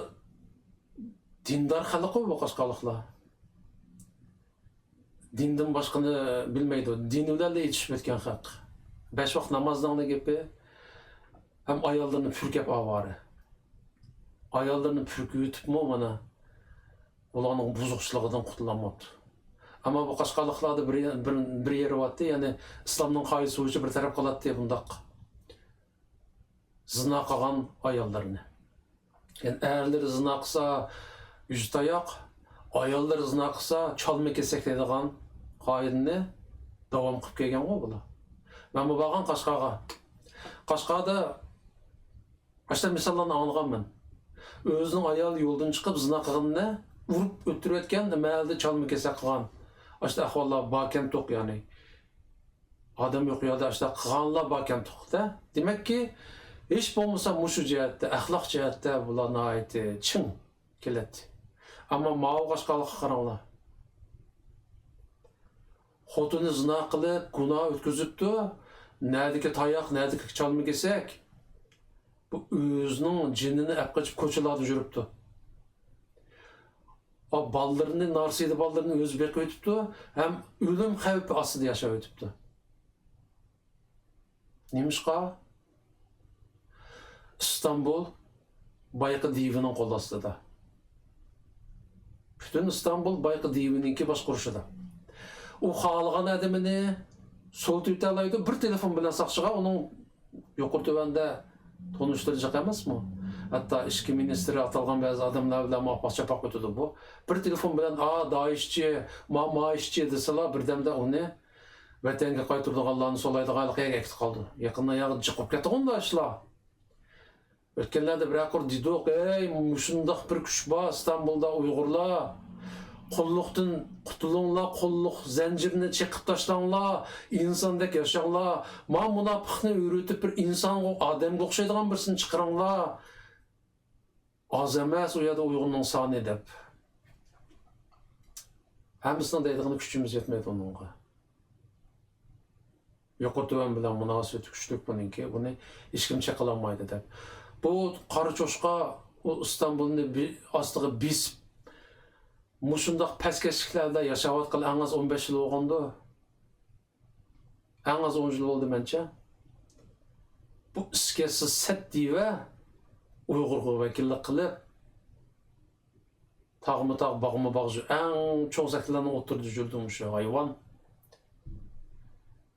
دىندار خەلققۇ بۇ قەشقەرلىكلەر. دىندىن باشقىنى بىلمەيدۇ. دىنى بىلەنلا يېتىشىپ ئۆتكەن خەق. بەش ۋاق نامازنىڭلا گېپى، ھەم ئاياللىرىنى پۈركەپ ئاۋارە. ئاياللىرىنى پۈركۈۋېتىپمۇ مانا، ئۇلارنىڭ بۇزۇقچىلىقىدىن قۇتۇلالماپتۇ. ئەمما بۇ قەشقەرلىكلەردە بىر، بىر، بىر يېرى بارتتى، يەنى ئىسلامنىڭ قائىدىسى بويىچە بىر تەرەپ قىلاتتى بۇنداق زىنا قىلغان ئاياللىرىنى. يەنى ئەرلىرى زىنا قىلسا يۈز تاياق، ئاياللىرى زىنا قىلسا چالما كېسەك دەيدىغان قائىدىنى داۋام قىلىپ كەلگەنغۇ بۇلار. مەنمۇ بارغان قەشقەرگە. قەشقەردە ئاشۇنداق مىساللارنى ئاڭلىغانمەن. ئۆزىنىڭ ئايالى يولدىن چىقىپ زىنا قىلغىنىنى ئۇرۇپ ئۆلتۈرۈۋەتكەن، مەھەللىدە چالما كېسەك قىلغان. ئاشۇنداق ئەھۋاللار باركەنتۇق يەنى. ئادەم يوق يەردە ئاشۇنداق قىلغانلار باركەنتۇق-دە. دېمەككى، ھېچ بولمىسا مۇشۇ جەھەتتە، ئەخلاق جەھەتتە بۇلار ناھايىتى چىڭ كېلەتتى. ئەمما ماۋۇ قەشقەرلىككە قاراڭلار. خوتۇنى زىنا قىلىپ، گۇناھ ئۆتكۈزۈپتۇ. نەدىكى تاياق، نەدىكى چالما كېسەك. بۇ ئۆزىنىڭ جېنىنى ئەپ قېچىپ كوچىلاردا يۈرۈپتۇ. ئا، بالىلىرىنى، نارسىدە بالىلىرىنى ئۆزى بېقىۋېتىپتۇ، ھەم ئۆلۈم خەۋپى ئاستىدا ياشاۋېتىپتۇ. نېمىشقا؟ ئىستانبۇل بايىقى دىۋىنىڭ قول ئاستىدا. پۈتۈن ئىستانبۇل بايىقى دىۋىنىڭكى باشقۇرۇشىدا. ئۇ خالىغان ئادىمىنى سوتىۋېتەلەيدۇ. بىر تېلېفون بىلەن ساقچىغا ئۇنىڭ يۇقىرى تۆۋەندە تونۇشلىرى جىق ئەمەسمۇ؟ ھەتتا ئىچكى مىنىستىرى ئاتالغان بەزى ئادەملەر بىلەن مۇۋاپىق چاپاق ئۆتىدۇ بۇ. بىر تېلېفون بىلەن، «ئا، دائىشچى، ما، مائىشچى» دېسىلا، بىردەمدە ئۇنى ۋەتەنگە قايتۇرىدىغانلارنى سولايدىغانلىقى يەرگە ئەكېتىپ قالىدۇ. يېقىندا ياغا جىق بولۇپ كەتتىغۇ ئۇنداق ئىشلار. ئۆتكەنلەردە بىرەر قۇر دېدۇق، «ئەي، مۇشۇنداق بىر كۈچ بار ئىستانبۇلدا، ئۇيغۇرلار، قۇللۇقتىن قۇتۇلۇڭلار، قۇللۇق زەنجىرىنى چېقىپ تاشلاڭلار، ئىنساندەك ياشاڭلار، ما مۇناپىقنى ئۆرۈتۈپ بىر ئىنسانغا، ئادەمگە ئوخشايدىغان بىرسىنى چىقىرىڭلار.» ئاز ئەمەس ئۇ يەردە ئۇيغۇرنىڭ سانى دەپ. ھەممىسىنىڭ دەيدىغىنى كۈچىمىز يەتمەيدۇ ئۇنىڭغا. يۇقىرى تۆۋەن بىلەن مۇناسىۋىتى كۈچلۈك بۇنىڭكى، بۇنى ھېچكىم چېقىلالمايدۇ دەپ. بۇ قارا چوشقا ئۇ ئىستانبۇلنى بى-، ئاستىغا بېسىپ، مۇشۇنداق پەسكەشلىكلەردە ياشاۋاتقىلى ئەڭ ئاز ئون بەش يىل بولغاندۇ. ئەڭ ئاز ئون يىل بولدى مەنچە. بۇ ئىسكەتسىز سەت دىۋە ئۇيغۇرغا ۋەكىللىك قىلىپ، تاغمۇ تاغ، باغمۇ باغ، ئەڭ چوڭ سەكتىلەرنىڭ ئوتتۇرىدا يۈردى مۇشۇ ھايۋان.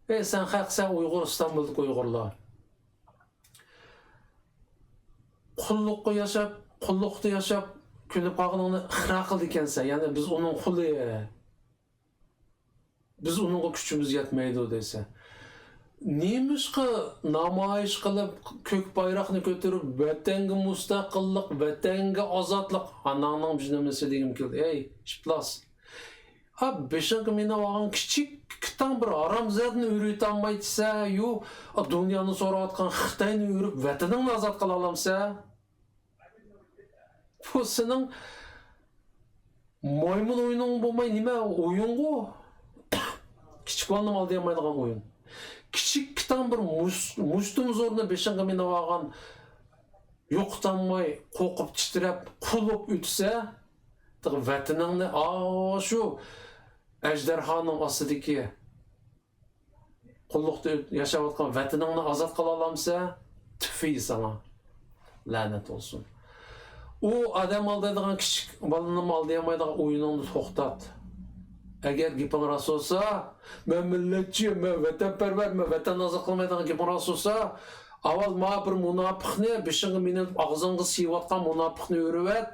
ئەي، سەن خەق، سەن ئۇيغۇر، ئىستانبۇلدىكى ئۇيغۇرلار. قۇللۇققا ياشاپ، قۇللۇقتا ياشاپ، كۆنۈپ قالغىنىڭنى ئىقرار قىلىدىكەنسەن. يەنى بىز ئۇنىڭ قۇلى. بىز ئۇنىڭغا كۈچىمىز يەتمەيدۇ دەيسەن. نېمىشقا نامايىش قىلىپ، كۆك بايراقنى كۆتۈرۈپ، ۋەتەنگە مۇستەقىللىق، ۋەتەنگە ئازادلىق، ئاناڭنىڭ جىنىمىسى دېگۈم كېلىدۇ. ئەي، ئىپلاس. ئا، بېشىڭغا مىنىپ ئالغان كىچىك كىتاڭ بىر ھارامزادىنى ئۆرۈۋېتەلمەيتسەن، يۇ، ئا، دۇنيانى سوراۋاتقان خىتاينى ئۆرۈپ، ۋەتىنىڭنى ئازاد قىلالامسەن؟ بۇ سېنىڭ مايمۇن ئويۇنۇڭ بولماي نېمە ئويۇنغۇ؟ كىچىك بالىنىمۇ ئالدىيالمايدىغان ئويۇن. كىچىك كىتاڭ بىر مۇش-، مۇشتۇمزورنى بېشىڭغا مىنىۋالغان، يوقىتالماي، قورقۇپ تىترەپ، قۇل بولۇپ ئۆتسە، تېخى ۋەتىنىڭنى، ئاشۇ ئەجدىھانىڭ ئاستىدىكى قۇللۇقتا ياشاۋاتقان ۋەتىنىڭنى ئازاد قىلالامسەن؟ تۈفى ساڭا. لەنەت بولسۇن. ئۇ ئادەم ئالدايدىغان، كىچىك بالىنىمۇ ئالدىيالمايدىغان ئويۇنۇڭنى توختات. ئەگەر گېپىڭ راست بولسا، مەن مىللەتچى، مەن ۋەتەنپەرۋەر، مەن ۋەتەننى ئازاد قىلمايدىغان گېپىڭ راست بولسا، ئاۋۋال ماڭا بىر مۇناپىقنى، بېشىڭغا مىنىپ ئاغزىڭغا سىيىۋاتقان مۇناپىقنى ئۆرۈۋەت.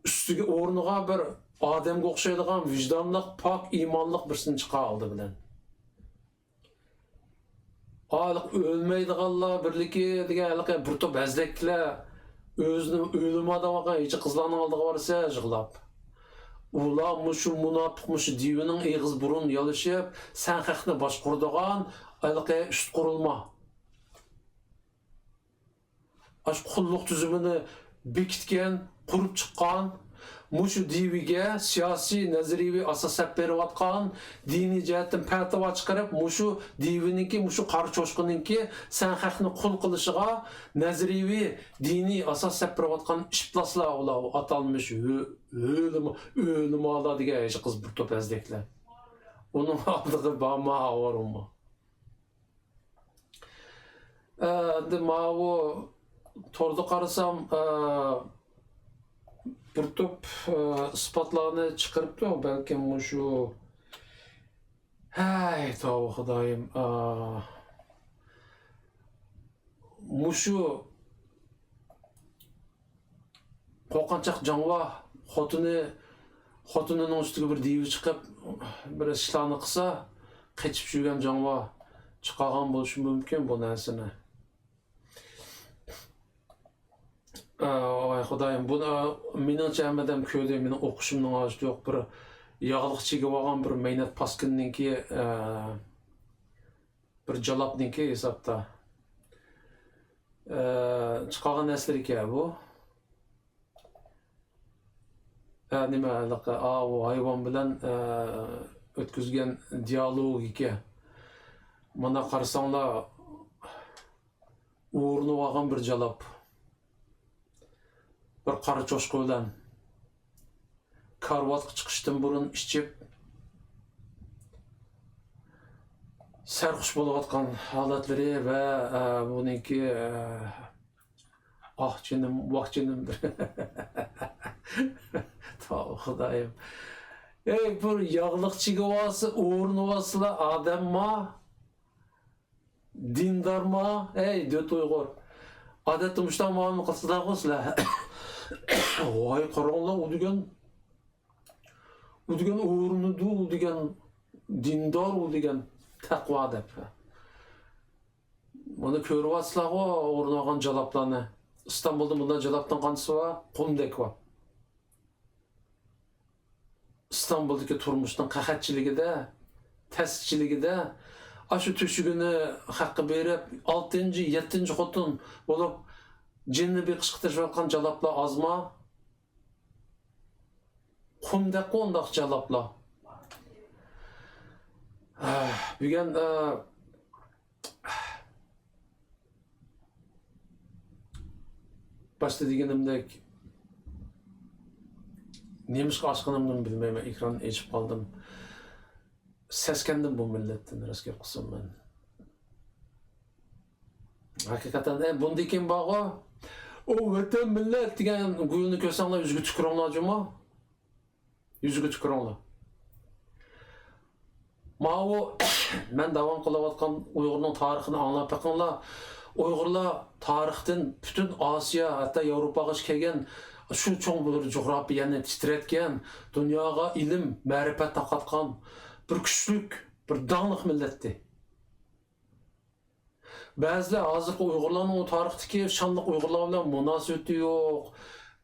ئۈستىگە، ئورنىغا بىر ئادەمگە ئوخشايدىغان ۋىجدانلىق، پاك ئىمانلىق بىرسىنى چىقار ئالدى بىلەن. ھېلىقى ئۆلمەيدىغانلار بىرلىكى دېگەن ھېلىقى بىر توپ ھەزدەكلەر ئۆزىنى ئۆلىما دەۋاتقان ھېچ قىزلارنىڭ ئالدىغا بارسا يىغلاپ. ئۇلار مۇشۇ مۇناپىق، مۇشۇ دىۋىنىڭ ئېغىز بۇرۇن يالىشىپ، سەن خەقنى باشقۇرىدىغان ھېلىقى ئۈست قۇرۇلما. ئاشۇ قۇللۇق تۈزۈمىنى بېكىتكەن، قۇرۇپ چىققان، مۇشۇ دىۋىگە سىياسىي، نەزەرىيىۋى ئاساس سەپ بېرىۋاتقان، دىنىي جەھەتتىن پەتىۋا چىقىرىپ، مۇشۇ دىۋىنىڭكى، مۇشۇ قارا چوشقىنىڭكى سەن خەقنى قۇل قىلىشىغا نەزەرىيىۋى، دىنىي ئاساس سەپ بېرىۋاتقان ئىپلاسلار ئۇلار، ئاتالمىش ھۆ-، ھۆلىما-، ھۆلىمالار دېگەن ھېچ قىز بىر توپ ھەزدەكلەر. ئۇنىڭ ئالدىغا بارما ئاۋارۇڭما. ئە، ئەمدى ماۋۇ توردا قارىسام، ئە، بىر توپ، ئە، ئىسپاتلارنى چىقىرىپتۇ. بەلكىم مۇشۇ، ھەي، توۋا خۇدايىم، ئە، مۇشۇ قورقۇنچاق جاڭۋا خوتۇنى، خوتۇنىنىڭ ئۈستىگە بىر دىۋى چىقىپ، بىر ئىشلارنى قىلسا، قېچىپ يۈرگەن جاڭۋا چىقارغان بولۇشى مۇمكىن بۇ نەرسىنى. ئە، ۋاي خۇدايىم، بۇنى، ئە، مېنىڭچە ھەممە ئادەم كۆردى، مېنىڭ ئوقۇشۇمنىڭ ھاجىتى يوق. بىر ياغلىق چىگىۋالغان بىر مەينەت پاسكىنىنىڭكى، ئە، بىر جالاپنىڭكى ھېسابتا. ئە، چىقارغان نەرسىلىرىكەن بۇ. ئە، نېمە، ھېلىقى ئاۋۇ ھايۋان بىلەن، ئە، ئۆتكۈزگەن دىيالوگىكەن. مانا قارىساڭلار، ئورىنىۋالغان بىر جالاپ. بىر قارا چوشقا بىلەن كارىۋاتقا چىقىشتىن بۇرۇن ئىچىپ، سەرخۇش بولۇۋاتقان ھالەتلىرى ۋە، ئە، بۇنىڭكى، ئە، ئاھ جېنىم، ۋاھ جېنىمدۇر. توۋا خۇدايىم. ئەي، بىر ياغلىق چىگىۋالسا، ئورىنىۋالسىلا ئادەمما، دىندارما، ئەي، دۆت ئۇيغۇر. ئادەتتە مۇشۇنداق مۇئامىلە قىلسىلەرغۇ سىلەر. ۋاي، قاراڭلار، ئۇ دېگەن، ئۇ دېگەن ئورۇنىدۇ، ئۇ دېگەن دىندار، ئۇ دېگەن تەقۋا دەپ. مانا كۆرۈۋاتىسىلەرغۇ ئورۇنغان جالاپلارنى. ئىستانبۇلدا مۇنداق جالاپنىڭ قانچىسى بار؟ قۇمدەك بار. ئىستانبۇلدىكى تۇرمۇشنىڭ قەھەتچىلىكىدە، تەسچىلىكىدە، ئاشۇ تۆشۈكىنى خەققە بېرىپ، ئالتىنچى، يەتتىنچى خوتۇن بولۇپ، جىننى بېقىشقا تىرىشىۋاتقان جالاپلار ئازما؟ قۇمدەكقۇ ئۇنداق جالاپلار. بۈگۈن، ئە، باشتا دېگىنىمدەك، نېمىشقا ئاچقىنىمنىمۇ بىلمەيمەن، ئېكران ئېچىپ قالدىم. سەسكەندىم بۇ مىللەتتىن، راست گەپ قىلسام مەن. ھەقىقەتەن، ئە، بۇندىن كېيىن بارغۇ، ئۇ ۋەتەن مىللەت دېگەن گۈلنى كۆرسەڭلار يۈزىگە تۈكۈرۈڭلار جۇمۇ. يۈزىگە تۈكۈرۈڭلار. ماۋۇ مەن داۋام قىلىۋاتقان ئۇيغۇرنىڭ تارىخىنى ئاڭلاپ بېقىڭلار. ئۇيغۇرلار تارىختىن پۈتۈن ئاسىيا، ھەتتا ياۋروپاغىچە كەلگەن شۇ چوڭ بىر جۇغراپىيەنى تىترەتكەن، دۇنياغا ئىلىم، مەرىپەت تارقاتقان بىر كۈچلۈك، بىر داڭلىق مىللەتتى. بەزىلەر ھازىرقى ئۇيغۇرلارنىڭ ئۇ تارىختىكى شانلىق ئۇيغۇرلار بىلەن مۇناسىۋىتى يوق،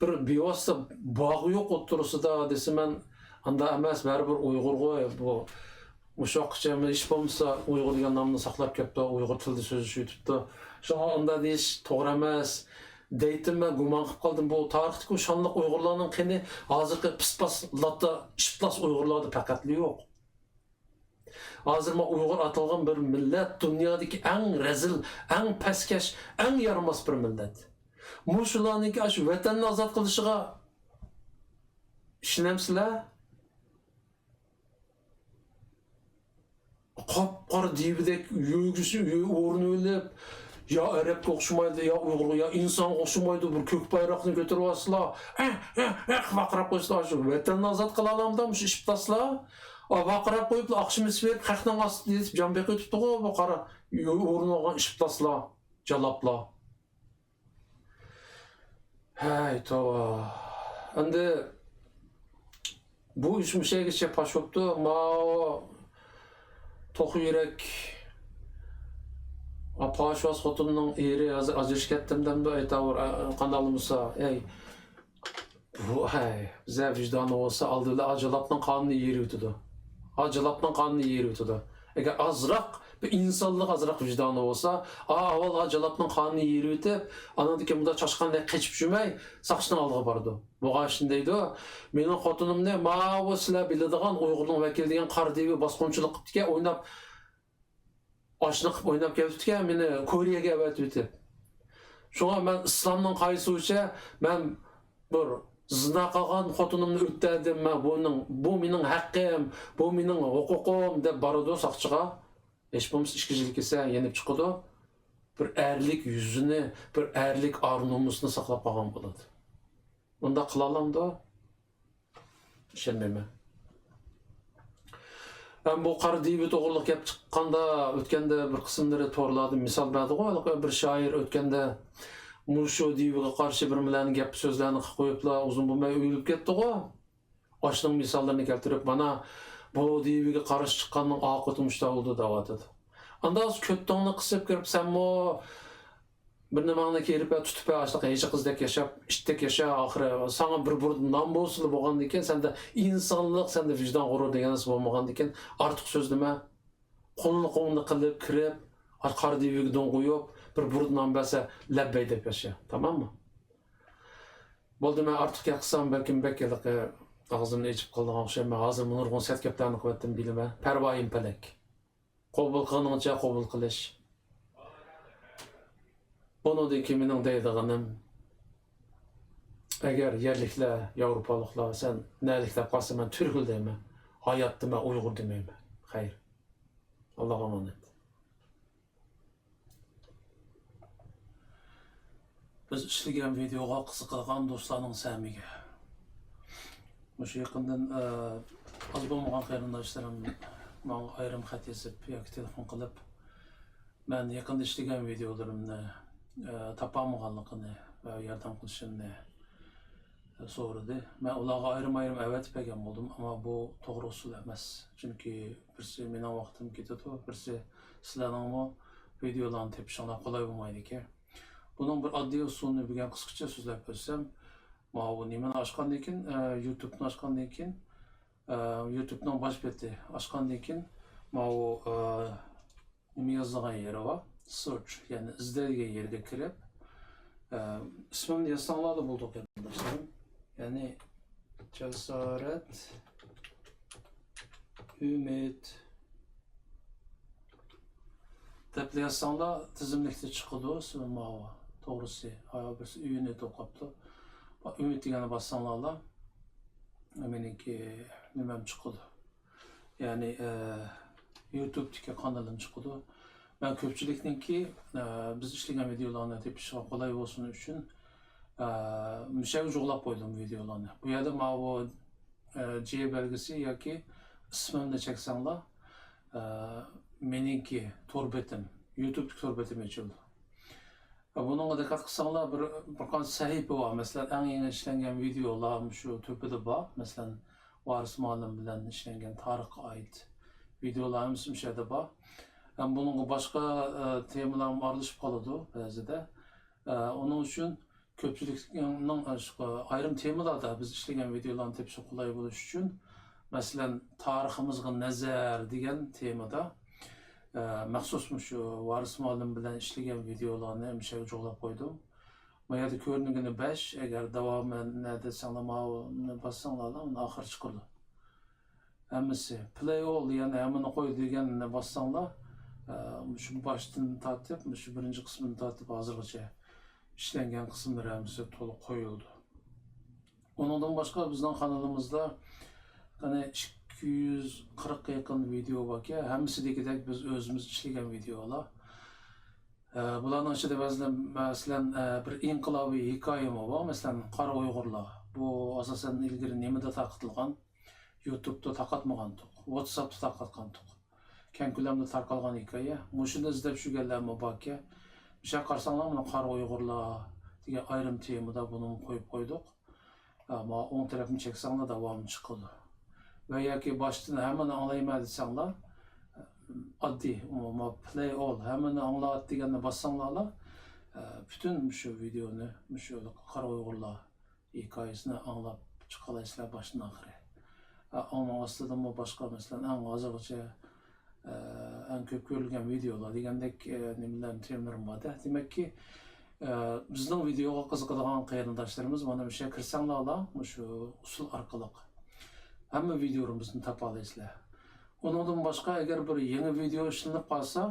بىر بىۋاسىتە باغى يوق ئوتتۇرىسىدا دېسە، مەن ئاندا ئەمەس، بەرىبىر ئۇيغۇرغۇ بۇ. مۇشۇ ۋاقىتقىچە ھېچ بولمىسا ئۇيغۇر دېگەن نامنى ساقلاپ كەپتۇ، ئۇيغۇر تىلىدا سۆزلىشىۋېتىپتۇ. شۇڭا ئاندا دېيىش توغرا ئەمەس دەيتتىم، مەن گۇمان قىلىپ قالدىم. بۇ تارىختىكى ئۇ شانلىق ئۇيغۇرلارنىڭ قېنى؟ ھازىرقى پىسپاس، لاتا، ئىپلاس ئۇيغۇرلاردا پەقەتلا يوق. ھازىر مانا ئۇيغۇر ئاتالغان بىر مىللەت، دۇنيادىكى ئەڭ رەزىل، ئەڭ پەسكەش، ئەڭ يارىماس بىر مىللەت. مۇشۇلارنىڭكى ئاشۇ ۋەتەننى ئازاد قىلىشىغا ئىشىنەمسىلەر؟ قاپقارا دىۋىدەك يۆگىسى، يۆ-، ئورنىۋېلىپ، يا ئەرەبكە ئوخشىمايدۇ، يا ئۇيغۇرغا، يا ئىنسانغا ئوخشىمايدۇ، بىر كۆك بايراقنى كۆتۈرۈۋالسىلا، ئەھ، ئەھ، ئەھ، ۋارقىراپ قويسىلا، شۇ ۋەتەننى ئازاد قىلالامدا مۇشۇ ئىپلاسلار؟ ئا، ۋارقىراپ قويۇپلا ئاخشىمىسى بېرىپ، خەقنىڭ ئاستىدا يېتىپ جان بېقىۋېتىپتىغۇ بۇ قارا ئورۇنغان ئىپلاسلار، جالاپلار. ھەي، توۋا. ئەمدى بۇ ئىش مۇشۇ يەرگىچە پاش بوپتۇ. ماۋۇ توخۇ يۈرەك پاشۋاز خوتۇننىڭ ئېرى ھازىر ئاجرىشىپ كەتتىم دەمدۇ ئەيتاۋۇر، قانداق بولمىسا، ئەي، بۇ، ھەي، بىزە ۋىجدانى بولسا ئالدى بىلەن ئاجىلاپنىڭ قانىنى يېرىۋېتىدۇ. ئاجىلاپنىڭ قانىنى يېرىۋېتىدۇ. ئەگەر ئازراق، بىر ئىنسانلىق ئازراق ۋىجدانى بولسا، ئا، ئاۋۋال ئاجىلاپنىڭ قانىنى يېرىۋېتىپ، ئانىڭدىن كېيىن بۇنداق چاشقاندەك قېچىپ يۈرمەي، ساقچىنىڭ ئالدىغا بارىدۇ. بولغاچقا دەيدۇ، مېنىڭ خوتۇنۇمنى ماۋۇ سىلەر بىلىدىغان ئۇيغۇرنىڭ ۋەكىلى دېگەن قارا دېۋى باسقۇنچىلىق قىپتىكەن، ئويناپ، ئاشنا قىلىپ ئويناپ كەپتىكەن، مېنى كورېيەگە ئەۋەتىۋېتىپ. شۇڭا مەن ئىسلامنىڭ قائىدىسى بويىچە مەن بىر زىنا قىلغان خوتۇنۇمنى ئۆتتەردىم، مەن بۇنىڭ، بۇ مېنىڭ ھەققىم، بۇ مېنىڭ ھوقۇقۇم دەپ بارىدۇ ساقچىغا. ھېچ بولمىسا ئىككى يىل كېسە يېنىپ چىقىدۇ. بىر ئەرلىك يۈزىنى، بىر ئەرلىك ئار-نومۇسىنى ساقلاپ قالغان بولىدۇ. ئۇنداق قىلالامدۇ؟ ئىشەنمەيمەن. ھەم بۇ قارا دېۋى توغرىلىق گەپ چىققاندا، ئۆتكەندە بىر قىسىملىرى تورلاردا مىسال بەردىغۇ، ھېلىقى بىر شائىر ئۆتكەندە مۇشۇ دېۋىگە قارشى بىر نېمىلەرنى، گەپ سۆزلەرنى قىلىپ قويۇپلا ئۇزۇن بولماي ئۆلۈپ كەتتىغۇ. ئاشۇنىڭ مىساللىرىنى كەلتۈرۈپ، مانا بۇ دېۋىگە قارشى چىققاننىڭ ئاقىۋىتى مۇشۇنداق بولدى دەۋاتىدۇ. ئاندىن كۆتۈڭنى قىسىپ كىرىپ، سەنمۇ بىر نېمەڭنى كىرىپ، تۇتۇپ، ئاشۇنداق ھېچ قىزدەك ياشاپ، ئىتتەك ياشا، ئاخىرى ساڭا بىر بۇردا نان بولسىلا بولغاندىكىن، سەندە ئىنسانلىق، سەندە ۋىجدان، غۇرۇر دېگەن نەرسە بولمىغاندىكىن، ئارتۇق سۆزلىمە. قۇللۇقۇڭنى قىلىپ كىرىپ، قارا دېۋىگە دۇڭ قويۇپ، بىر بۇردا نان بەرسە، لەببەي دەپ ياشا. تاماممۇ؟ بولدى، مەن ئارتۇق گەپ قىلسام، بەلكىم بەك ھېلىقى ئاغزىمنى ئېچىپ قالىدىغان ئوخشايمەن. ھازىر نۇرغۇن سەت گەپلەرنى قىلىۋەتتىم بىلىمەن. پەرۋايىم پەلەك. قوبۇل قىلغىنىڭچە قوبۇل قىلىش. بۇنىڭدىن كېيىن مېنىڭ دەيدىغىنىم، ئەگەر يەرلىكلەر، ياۋروپالىقلار سەن نەلىك دەپ قالسا، مەن تۈركلەر دەيمەن. ھاياتتا مەن ئۇيغۇر دېمەيمەن. خەير. ئاللاغا ئامانەت. بىز ئىشلىگەن ۋىدېئوغا قىزىقىدىغان دوستلارنىڭ سەمىگە. مۇشۇ يېقىندىن، ئە، ئاز بولمىغان قېرىنداشلىرىم ماڭا ئايرىم خەت يېزىپ ياكى تېلېفون قىلىپ، مەن يېقىندا ئىشلىگەن ۋىدېئولىرىمنى، ئە، تاپالمىغانلىقىنى ۋە ياردەم قىلىشىمنى سورىدى. مەن ئۇلارغا ئايرىم-ئايرىم ئەۋەتىپ بەرگەن بولدۇم، ئەمما بۇ توغرا ئۇسۇل ئەمەس. چۈنكى بىرسى مېنىڭ ۋاقتىم كېتىدۇ، بىرسى سىلەرنىڭمۇ ۋىدېئولارنى تېپىشىڭلار قولاي بولمايدىكەن. بۇنىڭ بىر ئاددىي ئۇسۇلىنى بۈگۈن قىسقىچە سۆزلەپ ئۆتسەم، ماۋۇ نېمىنى ئاچقاندىن كېيىن، ئە، يۇتۇبنى ئاچقاندىن كېيىن، ئە، يۇتۇبنىڭ باش بېتى ئاچقاندىن كېيىن، ماۋۇ، ئە، نېمە يازىدىغان يېرى بار؟ سېرچ، يەنى ئىزدەيدىغان يەرگە كىرىپ، ئە، ئىسمىمنى يازساڭلارلا بولىدۇ، قېرىنداشلىرىم. يەنى جاسارەت ئۈمىد دەپلا يازساڭلار تىزىملىكتە چىقىدۇ. سىلەر ماۋۇ توغرىسى، ھا، بىرسى ئۈمىد ئوقۇپتۇ. ئۈمىد دېگەننى باسساڭلارلا مېنىڭكى نېمەم چىقىدۇ. يەنى، ئە، يۇتۇبتىكى قانىلىم چىقىدۇ. مەن كۆپچىلىكنىڭكى، ئە، بىز ئىشلىگەن ۋىدېئولارنى تېپىشىغا قولاي بولسۇن ئۈچۈن، ئە، مۇشەگە جۇغلاپ قويدۇم ۋىدېئولارنى. بۇ يەردە ماۋۇ، ئە، جې بەلگىسى ياكى ئىسمىمنى چەكسەڭلار، ئە، مېنىڭكى تور بېتىم، يۇتۇبتىكى تور بېتىم ئېچىلىدۇ. بۇنىڭغا دىققەت قىلساڭلار، بىر، بىر قانچە سەھىپە بار. مەسىلەن، ئەڭ يېڭى ئىشلەنگەن ۋىدېئولار مۇشۇ تۆپىدە بار. مەسىلەن، ۋارىس مۇئەللىم بىلەن ئىشلەنگەن تارىخقا ئائىت ۋىدېئولار ھەممىسى مۇشۇ يەردە بار. ھەم بۇنىڭغا باشقا، ئە، تېمىلارمۇ ئارىلىشىپ قالىدۇ بەزىدە. ئە، ئۇنىڭ ئۈچۈن كۆپچىلىكنىڭ، ئە، شۇ ئايرىم تېمىلاردا بىز ئىشلىگەن ۋىدېئولارنى تېپىشقا قولاي بولۇش ئۈچۈن، مەسىلەن، تارىخىمىزغا نەزەر دېگەن تېمىدا، ئە، مەخسۇس مۇشۇ ۋارىس مۇئەللىم بىلەن ئىشلىگەن ۋىدېئولارنى مۇشۇ يەرگە جۇغلاپ قويدۇم. ما يەردە كۆرۈنگىنى بەش، ئەگەر داۋامى نەدە دېسەڭلار، ماۋۇنى باسساڭلارلا، ئۇنى ئاخىرى چىقىدۇ. ھەممىسى، پلەي ئول، يەنى ھەممىنى قوي دېگەننى باسساڭلار، ئە، مۇشۇ باشتىن تارتىپ، مۇشۇ بىرىنچى قىسمىدىن تارتىپ ھازىرغىچە ئىشلەنگەن قىسىملىرى ھەممىسى تولۇق قويۇلىدۇ. ئۇنىڭدىن باشقا بىزنىڭ قانىلىمىزدا قېنى ئىككى يۈز قىرىققا يېقىن ۋىدېئو باركەن، ھەممىسى دېگۈدەك بىز ئۆزىمىز ئىشلىگەن ۋىدېئولار. ئە، بۇلارنىڭ ئىچىدە بەزىلەر، مەسىلەن، ئە، بىر ئىنقىلابىي ھېكايىمۇ بار، مەسىلەن، قارا ئۇيغۇرلار. بۇ ئاساسەن ئىلگىرى نېمىدە تارقىتىلغان؟ يۇتۇبتا تارقاتمىغانتۇق، ۋاتساپتا تارقاتقانتۇق. كەڭ كۆلەمدە تارقالغان ھېكايە. مۇشۇنى ئىزدەپ يۈرگەنلەرمۇ باركەن. مۇشۇ يەرگە قارىساڭلار، مانا قارا ئۇيغۇرلار دېگەن ئايرىم تېمىدا بۇنىمۇ قويۇپ قويدۇق. ئەمما ئوڭ تەرەپنى چەكسەڭلار داۋامى چىقىدۇ. ۋە ياكى باشتىن ھەممىنى ئاڭلايمەن دېسەڭلار، ئاددىي، ئومۇمەن، پلەي ئول، ھەممىنى ئاڭلات دېگەننى باسساڭلارلا، ئە، پۈتۈن مۇشۇ ۋىدېئونى، مۇشۇ قارا ئۇيغۇرلار ھېكايىسىنى ئاڭلاپ چىقالايسىلەر باشتىن ئاخىرى. ئە، ئۇنىڭ ئاستىدىمۇ باشقا، مەسىلەن، ئەڭ ھازىرغىچە، ئە، ئەڭ كۆپ كۆرۈلگەن ۋىدېئولار دېگەندەك، ئە، نېمىلەرنى، تېمىلىرىم بار-دە. دېمەككى، ئە، بىزنىڭ ۋىدېئوغا قىزىقىدىغان قېرىنداشلىرىمىز مانا مۇشۇ يەرگە كىرسەڭلارلا، مۇشۇ ئۇسۇل ئارقىلىق ھەممە ۋىدېئولىرىمىزنى تاپالايسىلەر. ئۇنىڭدىن باشقا، ئەگەر بىر يېڭى ۋىدېئو ئىشلىنىپ قالسا،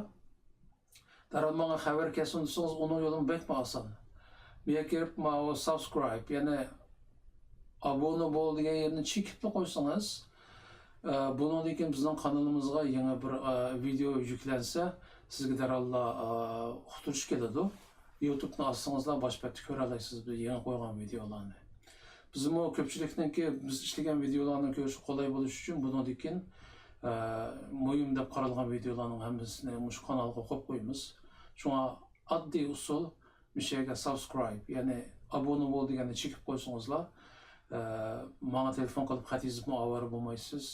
دەرھال ماڭا خەۋەر كەلسۇن دېسىڭىز، ئۇنىڭ يولىمۇ بەكمۇ ئاسان. بۇ يەرگە كىرىپ، ماۋۇ سابسكرايب، يەنى ئابۇنە بول دېگەن يەرنى چېكىپلا قويسىڭىز، ئە، بۇنىڭدىن كېيىن بىزنىڭ قانىلىمىزغا يېڭى بىر، ئە، ۋىدېئو يۈكلەنسە، سىزگە دەرھاللا، ئە، ئۇقتۇرۇش كېلىدۇ. يۇتۇبنى ئاچسىڭىزلا باش بەتتە كۆرەلەيسىز بىز يېڭى قويغان ۋىدېئولارنى. بىزمۇ كۆپچىلىكنىڭكى بىز ئىشلىگەن ۋىدېئولارنى كۆرۈشى قولاي بولۇشى ئۈچۈن بۇنىڭدىن كېيىن، ئە، مۇھىم دەپ قارالغان ۋىدېئولارنىڭ ھەممىسىنى مۇشۇ قانالغا قويۇپ قويىمىز. شۇڭا ئاددىي ئۇسۇل، مۇشۇ يەرگە سابسكرايب، يەنى ئابۇنە بول دېگەننى چېكىپ قويسىڭىزلا، ئە، ماڭا تېلېفون قىلىپ خەت يېزىپمۇ ئاۋارە بولمايسىز.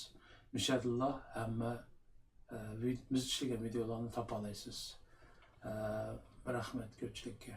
مۇشۇ يەردىلا ھەممە، ئە، ۋىد-، بىز ئىشلىگەن ۋىدېئولارنى تاپالايسىز. ئە، رەھمەت كۆپچىلىككە.